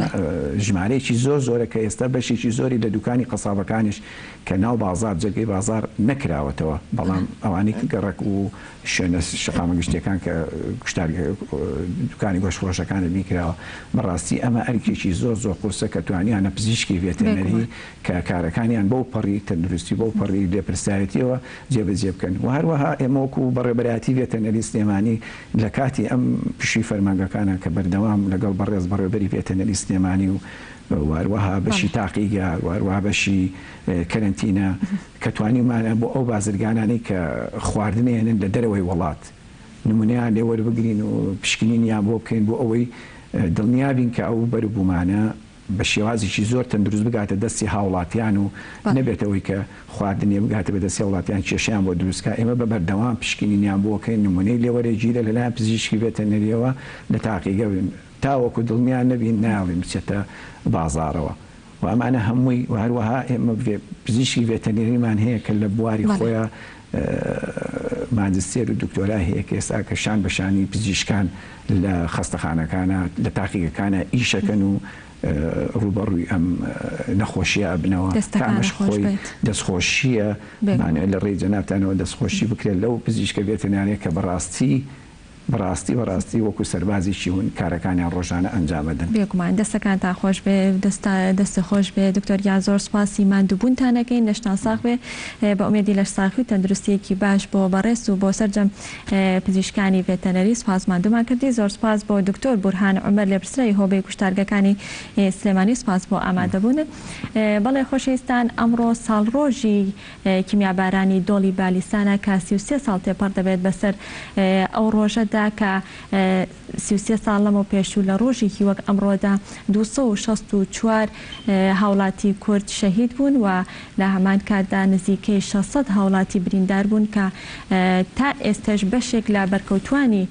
ژمارەیەکی زۆر زۆرە کە ئێستا بەشێکی زۆری لە دوکانی قەسابەکانیش کە ناو بازاڕ جێگەی بازاڕ نەکراوەتەوە بەڵام ئەوانەی کە گەڕەک و شوێنە شەقامە گشتیەکان کە کوشتار دوکانی گۆشتفرۆشەکان بیکراوە بەڕاستی ئەمە ئەرکێکی زۆر زۆر قورسە کە توانیانە پزیشکی ڤێتێنەری کە کارەکانیان بەو پەڕی تەندروستی بەو پەڕی لێپرسراوێتیەوە جێبەجێ بکەن و هەروەها ئێمە وەکو بەڕێوەبەرایەتی ڤێتەرنەری سلێمانی لە کاتی ئەم پشووی فەرمانگەکانە کە بەردەوام لەگەڵ بەڕێز بەڕێوەبەری ڤێتەرنەری سلێمانی و هەروەها بەشی تاقیگە و هەروەها بەشی کەرەنتینە کە توانیومانە بۆ ئەو بازرگانانەی کە خواردن ئەهێنن لە دەرەوەی وڵات نمونەیان لێ وەربگرین و پشکنینیان بۆ بکەین بۆ ئەوەی دڵنیا بین کە ئەو بەروبوومانە بە شێوازێکی زۆر تەندروست بگاتە دەستی هاوڵاتیان و نەبێتە ئەوەی کە خواردنێ بگاتە بە دەستی هاوڵاتیان کێشەیان بۆ دروست کا، ئێمە بە بەردەوام پشکنینیان بۆ ئەکەین نمونەی لێ وەرەگیرێ لەلایەن پزیشکی ڤێتەرنەریەوە لە تاقیگە تاوەکو دڵنیا نەبین نایەڵین بچێتە بازاڕەوە و ئەمانە هەمووی و هەروەها ئێمە پزیشکی ڤێتەرنەریمان هەیە کە لە بواری خۆیا ماجستێر و دکتۆرای هەیە کە ئێستا کە شان بە شانی پزیشکان لە خەستەخانەکانا لە تاقیگەکانا ئیشەکەن و ڕووبەڕووی ئەم نەخۆشیە ئەبنەوە کە ئەمەش خۆی دەستخۆشیە لە ڕێی جەنابتانەوە دەستخۆشی بکرێت لەو پزیشکە ڤێتەرناریە کە بەڕاستی بەڕاستی بەڕاستی وەکو سەربازێکی ون کارەکانیان ڕۆژانە ئەنجام ئەدەن. بێگومان دەستەکانتان خۆش بێ دەستت خۆش بێ دکتۆر گیان زۆر سوپاسی ماندووبوونتان ئەکەین لەشتان ساغ بێ بە ئومێدی لەشساغی و تەندروستیەکی باش بۆ بەڕێزت و بۆ سەرجەم پزیشکانی ڤێتەنەری سوپاس ماندوومان کردی زۆر سوپاس بۆ دکتۆر بورهان عومەر لێپرسراوی هۆبەی کوشتارگەکانی سلێمانی سوپاس بۆ ئامادەبوونت بەڵێ خۆشەویستان ئەمڕۆ ساڵڕۆژی کیمیابارانی دۆڵی بالیسانە کە 33 ساڵ تێپەڕ دەبێت بەسەر ئەو ڕۆژەدا کە 33 ساڵ لەمەو پێشوو لە ڕۆژێکی وەک ئەمڕۆدا 264 هاوڵاتی کورد شەهید بوون و لە هەمان کاتدا نزیکەی 600 هاوڵاتی بریندار بوون کە تا ئێستەش بەشێک لە بەرکەوتوانی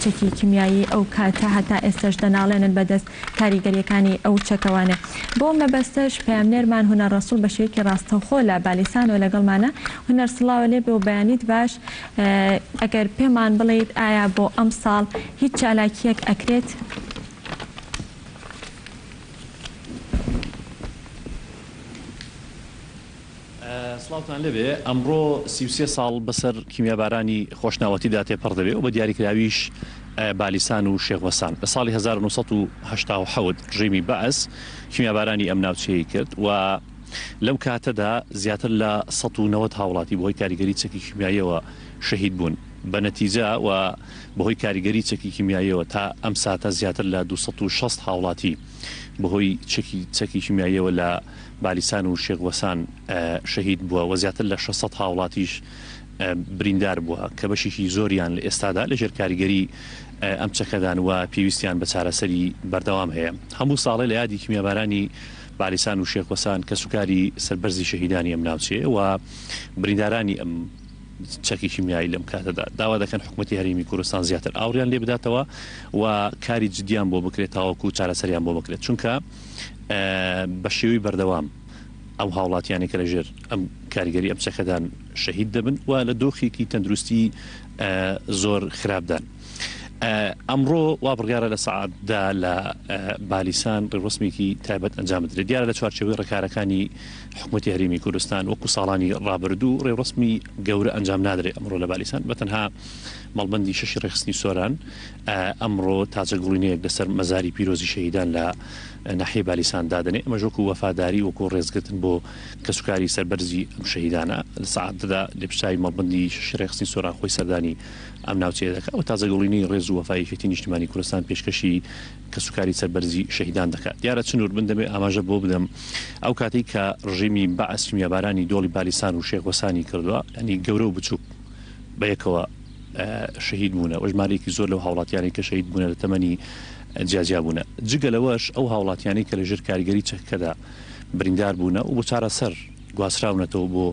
چەکی کیمیایی ئەو کاتە هەتا ئێستەش دەناڵێنن بەدەست کاریگەریەکانی ئەو چەکەوانە. بۆ مەبەستەش پەیامنێرمان هونەر ڕەسوڵ بە شێوەیەکی ڕاستەوخۆ لە بالیسانەوە لەگەڵمانە. هونەر سڵاوە لێ بێ و بەیانیت باش. ئەگەر پێمان بڵێیت ئایا بۆ ئەمساڵ هیچ چالاکیەک ئەکرێت؟ سڵاوتان لێبێ، ئەمڕۆ 33 ساڵ بەسەر کیمیابارانی خۆشناوەتیدا تێپەڕ دەبێ و بە دیاریکراویش بالیسان و شێخ وەسان. لە ساڵی 1987 ڕژێمی بەعس کیمیابارانی ئەم ناوچەیەی کرد و. لەم کاتەدا زیاتر لە 190 هاوڵاتی بەهۆی کاریگەری چەکی کیمیاییەوە شەهید بوون. بە نەتیجە و بەهۆی کاریگەری چەکی کیمیاییەوە تا ئەم ساتە زیاتر لە 260 هاوڵاتی بەهۆی چەکی چەکی کیمیاییەوە لە بالیسان و شێخ وەسان شەهید بووە و زیاتر لە 600 هاوڵاتیش بریندار بووە کە بەشێکی زۆریان لە ئێستادا لەژێر کاریگەری ئەم چەکەدان و پێویستیان بە چارەسەری بەردەوام هەیە. هەموو ساڵێ لە یادی کیمیابارانی بالیسان و شێخ وەسان کەسوکاری سەربەرزی شەهیدانی ئەم ناوچەیە و بریندارانی ئەم چەکی کیمیایی لەم کاتەدا داوا دەکەن حکومەتی هەرێمی کوردستان زیاتر ئاوڕیان لێ بداتەوە و کاری جدیان بۆ بکرێت تاوەکو چارەسەریان بۆ بکرێت چونکە بە شێوەی بەردەوام ئەو هاوڵاتیانەی کە لەژێر ئەم کاریگەری ئەم چەکەدان شەهید دەبن و لە دۆخێکی تەندروستی زۆر خراپدان. ئەمڕۆ وا بڕیارە لە سەعات دا لە بالیسان ڕێوڕەسمێکی تایبەت ئەنجام بدرێت. دیارە لە چوارچێوەی ڕێکارەکانی حکوومەتی هەرێمی کوردستان وەکو ساڵانی ڕابردوو ڕێوڕەسمی گەورە ئەنجام نادرێت ئەمڕۆ لە بالیسان بە تەنها مەڵبەندی شەشی ڕێکخستنی سۆران ئەمڕۆ تاجەگوڵینەیەک لەسەر مەزاری پیرۆزی شەهیدان لە ناحیەی بالیسان دادەنێ، ئەمەش وەکو وەفاداری، وەکو ڕێزگرتن بۆ کەسوکاری سەربەرزی ئەم شەهیدانە. لە سەعات دە دا لێپرسراوی مەڵبەندی شەشی ڕێکخستنی سۆران خۆی سەردانی ئەم ناوچەیە دەکات و تازەگوڵینەی ڕێز و وەفای یەکێتی نیشتیمانی کوردستان پێشکەشی کەسوکاری سەربەرزی شەهیدان دەکات. دیارە چنور من دەمەوێت ئاماژە بەوە بدەم ئەو کاتەی کە ڕژێمی بەعس کیمیابارانی دۆڵی بالیسان و شێخ وەسانی کردووە، یانی گەورە و بچووک بەیەکەوە شەهید بوونە و ژمارەیەکی زۆر لەو هاوڵاتیانەی کە شەهید بوونە لە تەمەنی جیاجیا بوونە. جگە لەوەش ئەو هاوڵاتیانەی کە لەژێر کاریگەری چەکەکەدا بریندار بوونە و بۆ چارەسەر گواستراونەتەوە بۆ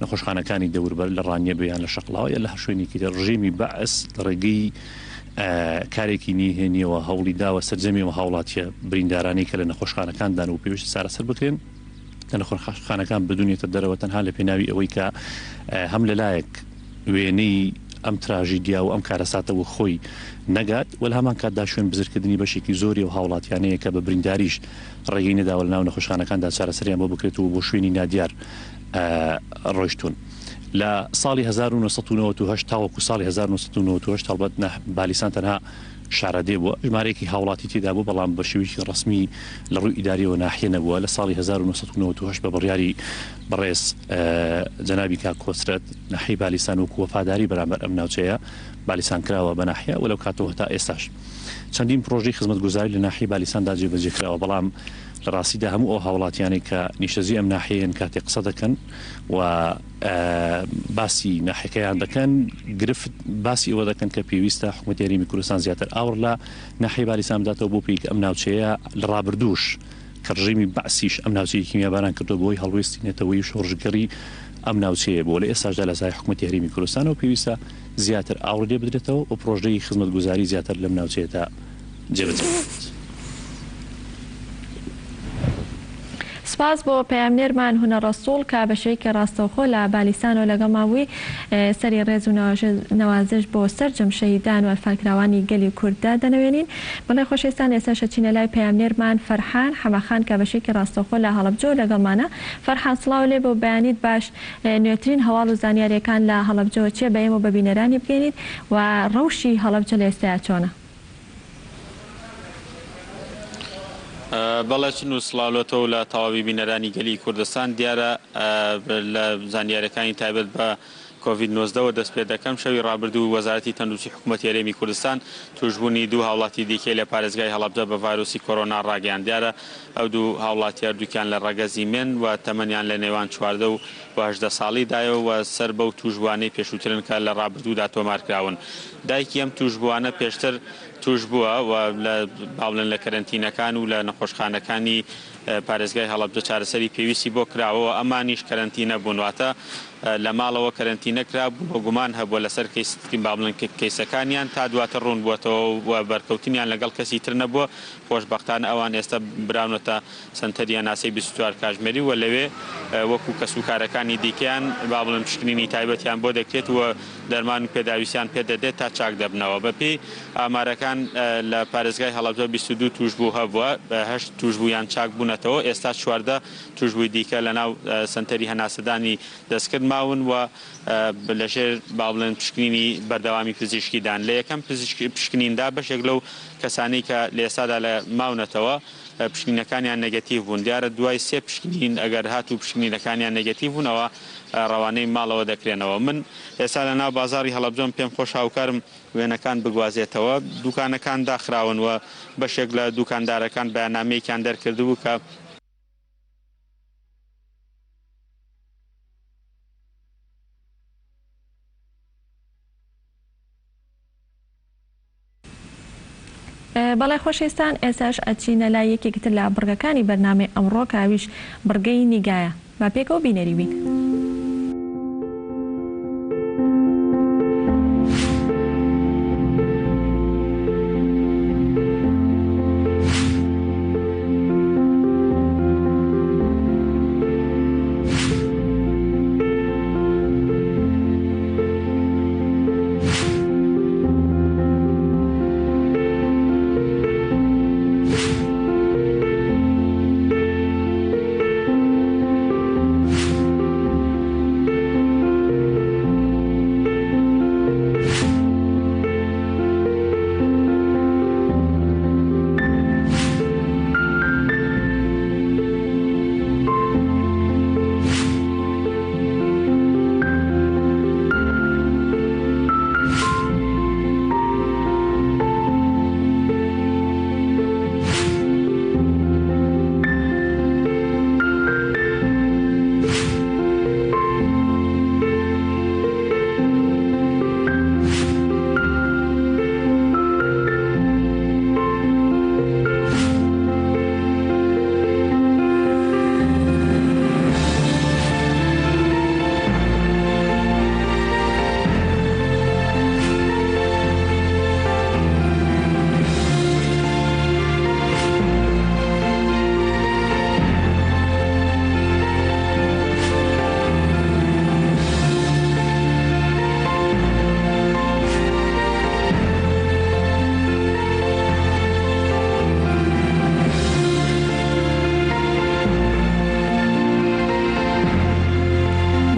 نەخۆشخانەکانی دەوربەر لە ڕانیە بێ یان لە شەقڵاوە یان لە هەر شوێنێکی تر ڕژێمی بەعس لە ڕێگەی کارێکی نهێنیەوە هەوڵی داوە سەرجەمی ئەو هاوڵاتیە بریندارانەی کە لە نەخۆشخانەکاندان و پێویستە چارەسەر بکرێن لە نەخۆشخانەکان بدونێتە دەرەوە تەنها لە پێناوی ئەوەی کە هەم لەلایەک وێنەی ئەم تراژیدیا و ئەم کارەساتە وەک خۆی نەگات و لە هەمان کاتدا شوێن بزرکردنی بەشێکی زۆری ئەو هاوڵاتیانەیە کە بە برینداریش ڕێگەی نەداوە لەناو نەخۆشخانەکاندا چارەسەریان بۆ بکرێت و بۆ شوێنی نادیار ڕۆیشتوون. لە ساڵی 1998 تاوەکو ساڵی 1998 هەڵبەت بالیسان تەنها شارەدێ بووە، ژمارەیەکی هاوڵاتی تێدا بوو، بەڵام بە شێوەیەکی ڕەسمی لە ڕووی ئیدارییەوە ناحیە نەبووە، لە ساڵی 1998 بە بڕیاری بەڕێز جەنابی کاک کۆسرەت ناحیەی بالیسان وەکو وەفاداری بەرامبەر ئەم ناوچەیە بالیسان کراوە بە ناحیە و لەو کاتەوە هەتا ئێستاش چەندین پڕۆژەی خزمەتگوزاری لە ناحیەی بالیساندا جێبەجێ کراوە، بەڵام لە ڕاستیدا هەموو ئەو هاوڵاتیانەی کە نیشتەجێی ئەم ناحیەیەن کاتێک قسە دەکەن و باسی ناحیەکەیان دەکەن، گرفت باسی ئەوە دەکەن کە پێویستە حکومەتی هەرێمی کوردستان زیاتر ئاوڕ لە ناحیەی بالیسان بداتەوە بۆ پێی کە ئەم ناوچەیە لە ڕابردووش کە ڕژێمی بەعسیش ئەم ناوچەیەی کیمیاباران کردووە بەهۆی هەڵوێستی نەتەوەیی و شۆڕشگێڕی ئەم ناوچەیە بووە لە ئێستاشدا لە سایەی حکومەتی هەرێمی کوردستانەوە پێویستە زیاتر ئاوڕ لێ بدرێتەوە و پڕۆژەی خزمەتگوزاری زیاتر لەم ناوچەیەدا جێبەجێ بکرێت. سوپاس بۆ پەیامنێرمان هونەر ڕەسوڵ کە بە شێوەیەکی ڕاستەوخۆ لە بالیسانەوە لەگەڵمان بووی، سەری ڕێز و نەوازش بۆ سەرجەم شەهیدان و ئەنفالکراوانی گەلی کورد دادەنەوێنین. بەڵێ خۆشەویستان ئێستاش ئەچینە لای پەیامنێرمان فەرحان حەمەخان کە بە شێوەیەکی ڕاستەوخۆ لە هەڵەبجەوە لەگەڵمانە. فەرحان سڵاو لێ بێ و بەیانیت باش، نوێترین هەواڵ و زانیارییەکان لە هەڵەبجەوە چیە بە ئێمە و بە بینەرانی بگەینیت و ڕەوشی هەڵەبجە لە ئێستایا چۆنە؟ بەڵێ چنوور سڵاو لە تۆ و لە تەواوی بینەرانی گەلی کوردستان. دیارە لە زانیاریەکانی تایبەت بە کۆڤید 19 وە دەست پێ دەکەم. شەوی ڕابردوو وەزارەتی تەندروستی حکوومەتی هەرێمی کوردستان تووشبوونی دوو هاوڵاتی دیکەی لە پارێزگای هەڵەبجە بە ڤایرۆسی کۆرۆنا ڕاگەیاند. دیارە ئەو دوو هاوڵاتیە هەردووکیان لە ڕەگەزی مێن و تەمەنیان لە نێوان 14 و 18 ساڵیدایە و سەر بەو تووشبووانەی پێشووترن کە لە ڕابردوودا تۆمارکراون. دایکی ئەم تووشبووانە پێشتر تووشبووە و لە با بڵێن لە کەرەنتینەکان و لە نەخۆشخانەکانی پارێزگای هەڵەبجە چارەسەری پێویستی بۆ کراوە و ئەمانیش کەرەنتینە بوون واتە لە ماڵەوە کەرەنتینە کرابوون و گومان هەبووە لەسەر کەیس با بڵێن کەیسەکانیان تا دواتر ڕوون بووەتەوە و بەرکەوتنیان لەگەڵ کەسی تر نەبووە خۆشبەختانە ئەوان ئێستا براونەتە سەنتەری هەناسەی 24 کاژمێری و لەوێ وەکو کەسوکارەکانی دیکەیان با بڵێن پشکنینی تایبەتیان بۆ دەکرێت و دەرمان و پێداویستیان پێدەدرێت تا چاک دەبنەوە. بەپێی ئامارەکان لە پارێزگای هەڵەبجە 22 تووشبوو هەبووە، هەشت تووشبوویان چاک بوونەتەوە، ئێستا 14 تووشبووی دیکە لەناو سەنتەری هەناسەدانی دەستکرد ماون و لەژێر با بڵێن پشکنینی بەردەوامی پزیشکیدان. لە یەکەم پشکنیندا بەشێک لەو کەسانەی کە لە ئێستادا لە ماونەتەوە. پشکنینەکانیان نێگەتیڤ بوون، دیارە دوای سێ پشکنین ئەگەر هاتوو پشکنینەکانیان نێگەتیڤ بوون ئەوا ڕەوانەی ماڵەوە دەکرێنەوە. من ئێستا لە ناو بازاڕی هەڵەبجەم، پێم خۆشە هاوکارم وێنەکان بگوازێتەوە. دوکانەکان داخراون و بەشێک لە دوکاندارەکان بەیاننامەیەکیان دەرکردبوو کە. بەڵێ خۆشەویستان ئێستاش ئەچینە لای یەکێکی تر لە بڕگەکانی بەرنامەی ئەمڕۆ کە ئەویش بڕگەی نیگایە با پێکەوە بینەری بین.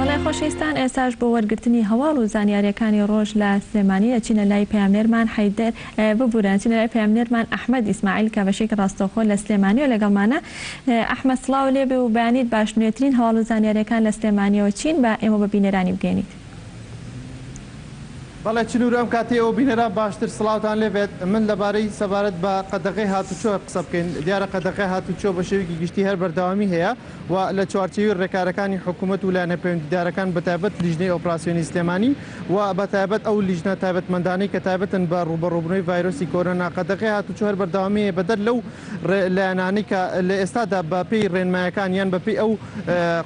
بەڵێ خۆشەویستان ئێستاش بۆ وەرگرتنی هەواڵ و زانیاریەکانی ڕۆژ لە سلێمانی ئەچینە لای پەیامنێرمان حەیدەر ببورە ئەچینە لای پەیامنێرمان ئەحمەد ئیسماعیل کە بەشێکی ڕاستەوخۆ لە سلێمانیەوە لەگەڵمانە ئەحمەد سڵاو لێبێ و بەیانیت باش نوێترین هەواڵ و زانیاریەکان لە سلێمانیەوە چین با ئێمە بە بینەرانی بگەینیت. بەڵێ چنور ئەم کاتەی ئەوە بینەران باشتر سڵاوتان لێبێت من لەبارەی سەبارەت بە قەدەغەی هاتوچۆ قسە بکەین دیارە قەدەغەی هاتوچۆ بە شێوەیەکی گشتی هەر بەردەوامی هەیە و لە چوارچێوی ڕێکارەکانی حکوومەت و لایەنە پەیوەندیدارەکان بەتایبەت لیژنەی ئۆپراسیۆنی سلێمانی و بەتایبەت ئەو لیژنە تایبەتمەندانەی کە تایبەتن بە ڕووبەڕووبوونەوەی ڤایرۆسی کۆرۆنا قەدەغەی هاتوچۆ هەر بەردەوامی هەیە بەدەر لەو لایەنانەی کە لە ئێستادا بە پێی ڕێنمایەکان یان بە پێی ئەو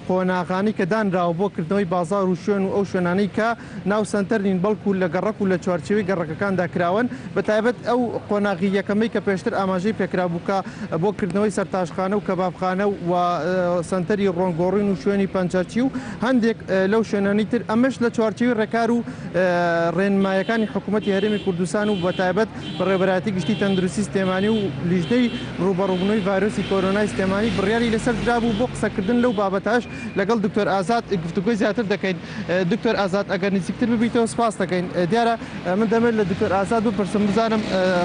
قۆناغانەی کە دانراوە بۆ کردنەوەی بازاڕ و شوێن و ئەو شوێنانەی کە ناو سەنتەر نین بەڵکو لە گەڕەک و لە چوارچێوەی گەڕەکەکاندا کراون بە تایبەت ئەو قۆناغی یەکەمەی کە پێشتر ئاماژەی پێکرابوو کە بۆ کردنەوەی سەرتاشخانە و کەبابخانە و سەنتەری ڕۆنگۆڕین و شوێنی پەنچەرچی و هەندێک لەو شوێنانەی تر ئەمەش لە چوارچێوەی ڕێکار و ڕێنمایەکانی حکوومەتی هەرێمی کوردستان و بە تایبەت بەڕێوەبەرایەتی گشتی تەندروستی سلێمانی و لیژنەی ڕووبەڕووبوونەوەی ڤایرۆسی کۆرۆنای سلێمانی بڕیاری لەسەر درابوو بۆ قسەکردن لەو بابەتەش لەگەڵ دکتۆر ئازاد گفتوگۆی زیاتر دەکەین. دکتۆر ئازاد ئەگەر نزیکتر ببیتەوە سپاس دەکەین. دیارە من دەمەوێت لە دکتۆر ئازاد بپرسم بزانم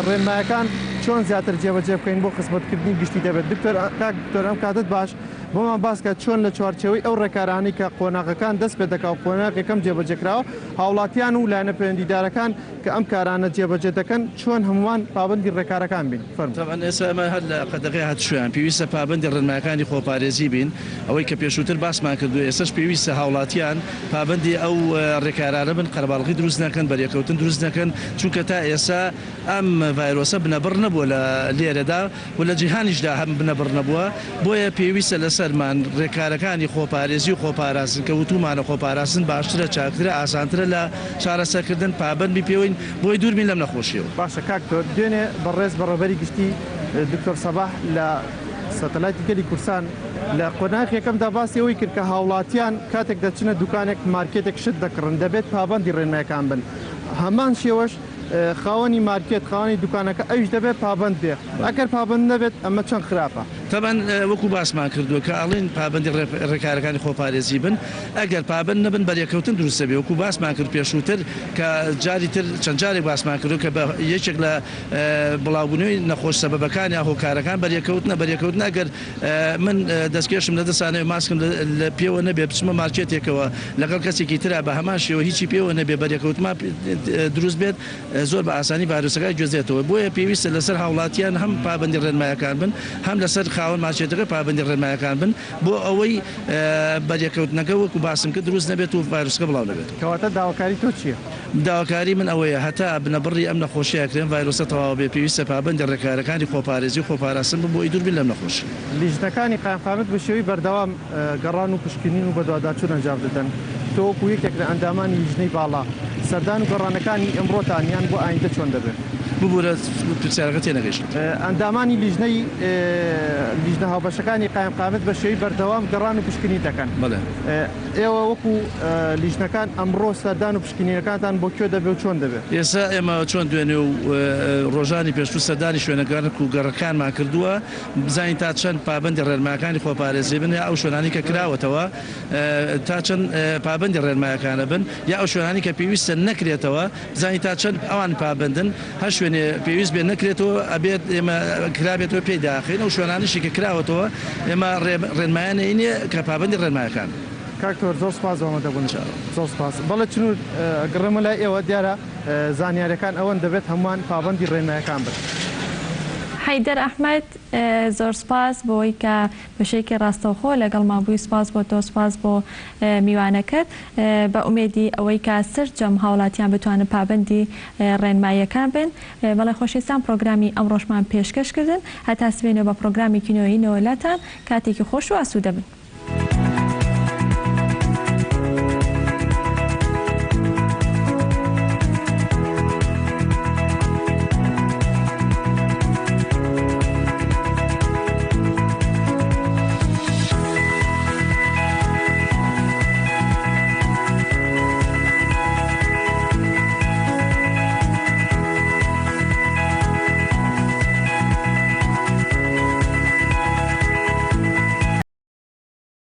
ڕێنمایەکان چۆن زیاتر جێبەجێ بکەین بۆ خزمەتکردنی گشتی دەبێت. دکتۆر کاک دکتۆر ئەم کاتت باش بۆمان باس کە چۆن لە چوارچێوەی ئەو ڕێکارانەی کە قۆناغەکان دەست پێ دەکا و قۆناغ یەکەم جێبەجێ کراوە هاوڵاتیان و لایەنە پەیوەندیدارەکان کە ئەم کارانە جێبەجێ دەکەن چۆن هەمووان پابەندی ڕێکارەکان بین؟ فەرموو. تەبعەن ئێستا ئێمە هەر لە قەدەغەی هاتوچۆیان پێویستە پابەندی ڕێنمایەکانی خۆپارێزی بین، ئەوەی کە پێشووتر باسمان کردووە ئێستەش پێویستە هاوڵاتیان پابەندی ئەو ڕێکارانە بن، قەرەباڵغی دروست نەکەن، بەریەککەوتن دروست نەکەن، چونکە تا ئێستا ئەم ڤایرۆسە بنەبڕ نەبووە لە لێرەدا و لە جیهانیشدا هەم بنەبڕ نەبووە، بۆیە پێویستە لەسەرمان رێکارەکانی خۆپارێزی و خۆپاراستن کە وتوومانە خۆپاراستن باشترە، چاکترە، ئاسانترە لە چارەسەرکردن، پابەند بین پێوەین بۆی دوور بین لەم نەخۆشییەوە. باشە کاک دکتۆر، دوێنێ بەڕێز بەڕێوەبەری گشتی دکتۆر سەباح لە سەتەلایتی گەلی کوردستان لە قۆناغی یەکەمدا باسی ئەوەی کرد کە هاوڵاتیان کاتێک دەچنە دوکانێک، مارکێتێک شت دەکڕن دەبێت پابەندی ڕێنمایەکان بن، هەمان شێوەش خاوەنی مارکێت، خاوەنی دوکانەکە ئەویش دەبێت پابەند بێ، ئەگەر پابەند نەبێت ئەمە چەند خراپە؟ تەبعەن وەکو باسمان کردووە کە ئەڵێین پابەندی ڕێکارەکانی خۆپارێزی بن، ئەگەر پابەند نەبن بەرێکەوتن دروست دەبێت وەکو باسمان کرد پێشووتر کە جاری تر چەند جارێک باسمان کردووە کە بە یەکێک لە بڵاوبوونەوەی نەخۆش سەبەبەکان یا هۆکارەکان بەرێکەوتنە، بەرێکەوتن ئەگەر من دەستکێشم لە دەستا نەبێت ماسکم لە پێوە نەبێت بچمە مارکێتێکەوە لەگەڵ کەسێکی ترا بە هەمان شێوە هیچی پێوە نەبێت بەرێکەوتمان دروست بێت زۆر بە ئاسانی ڤایرۆسەکە ئەگوێزرێتەوە، بۆیە پێویستە لەسەر هاوڵاتیان هەم پابەندی ڕێنمایەکان بن، هەم لەسەر خاوەن مارکێتەکە پابەندی ڕێنمایەکان بن، بۆ ئەوەی بەرێکەوتنەکە وەکو باسم کرد دروست نەبێت و ڤایرۆسەکە بڵاو نەبێتەوە. کەواتە داواکاری تۆ چییە؟ داواکاری من ئەوەیە هەتا بنەبڕی ئەم نەخۆشیە ئەکرێن ڤایرۆسە تەواو بێت پێویستە پابەندی ڕێکارەکانی خۆپارێزی و خۆپاراستن بن بۆ ئەوەی دوور بین لەم نەخۆشیە. لیژنەکانی قایمقامیەت بە شێوەی بەردەوام گەڕان و پشکنین و بەدواداچوون ئەنجام دەدەن، تۆ وەکو یەکێک لە ئەندامانی لیژنەی باڵا، سەردان و گەڕانەکانی ئەمڕۆتان یان بۆ ئایندە چۆن دەبێت؟ ببورە پرسیارەکە تێنەگەیشتم. ئەندامانی لیژنەی لیژنە هاوبەشەکانی قایمقامیەت بە شێوەی بەردەوام گەڕان و پشکنین دەکەن. بەڵێ. ئێوە وەکو لیژنەکان ئەمڕۆ سەردان و پشکنینەکانتان بۆ کوێ دەبێت و چۆن دەبێت؟ ئێستا ئێمە چۆن دوێنێ و ڕۆژانی پێشوو سەردانی شوێنە گەڕەک و گەڕەکانمان کردووە، بزانین تا چەند پابەندی ڕێنمایەکانی خۆپارێزی بن یا ئەو شوێنانەی کە کراوەتەوە تا چەند پابەندی ڕێنمایەکانە بن یا ئەو شوێنانەی کە پێویستە نەکرێتەوە بزانین تا چەند ئەوان پابەندن هەر شوێنێ پێویست بێت نەکرێتەوە ئەبێت ئێمە کرابێتەوە پێی داخەین ئەو شوێنانەشی کە کراوەتەوە ئێمە ڕێنمایان ئەینێ کە پابەندی ڕێنمایەکان بن. کاک تۆر زۆر سوپاس بۆ ئامادەبوونت. زۆر سوپاس. بەڵێ چنور گڕێمە لای ئێوە دیارە زانیاریەکان ئەوەن دەبێت هەمووان پابەندی ڕێنمایەکان بن. حەیدەر ئەحمەد، زۆر سوپاس بۆوەی کە بەشێکی ڕاستەوخۆ لەگەڵمان بووی، سوپاس بۆ تۆ، سوپاس بۆ میوانەکەت، بە ئومێدی ئەوەی کە سەرجەم هاوڵاتیان بتوانن پابەندی ڕێنماییەکان بن. بەڵێ خۆشەویستان پڕۆگرامی ئەمڕۆشمان پێشکەش کردن، هەتا سبەینێ بە پڕۆگرامێکی نوێینەوە لاتان، کاتێکی خۆش و ئاسوودە بن.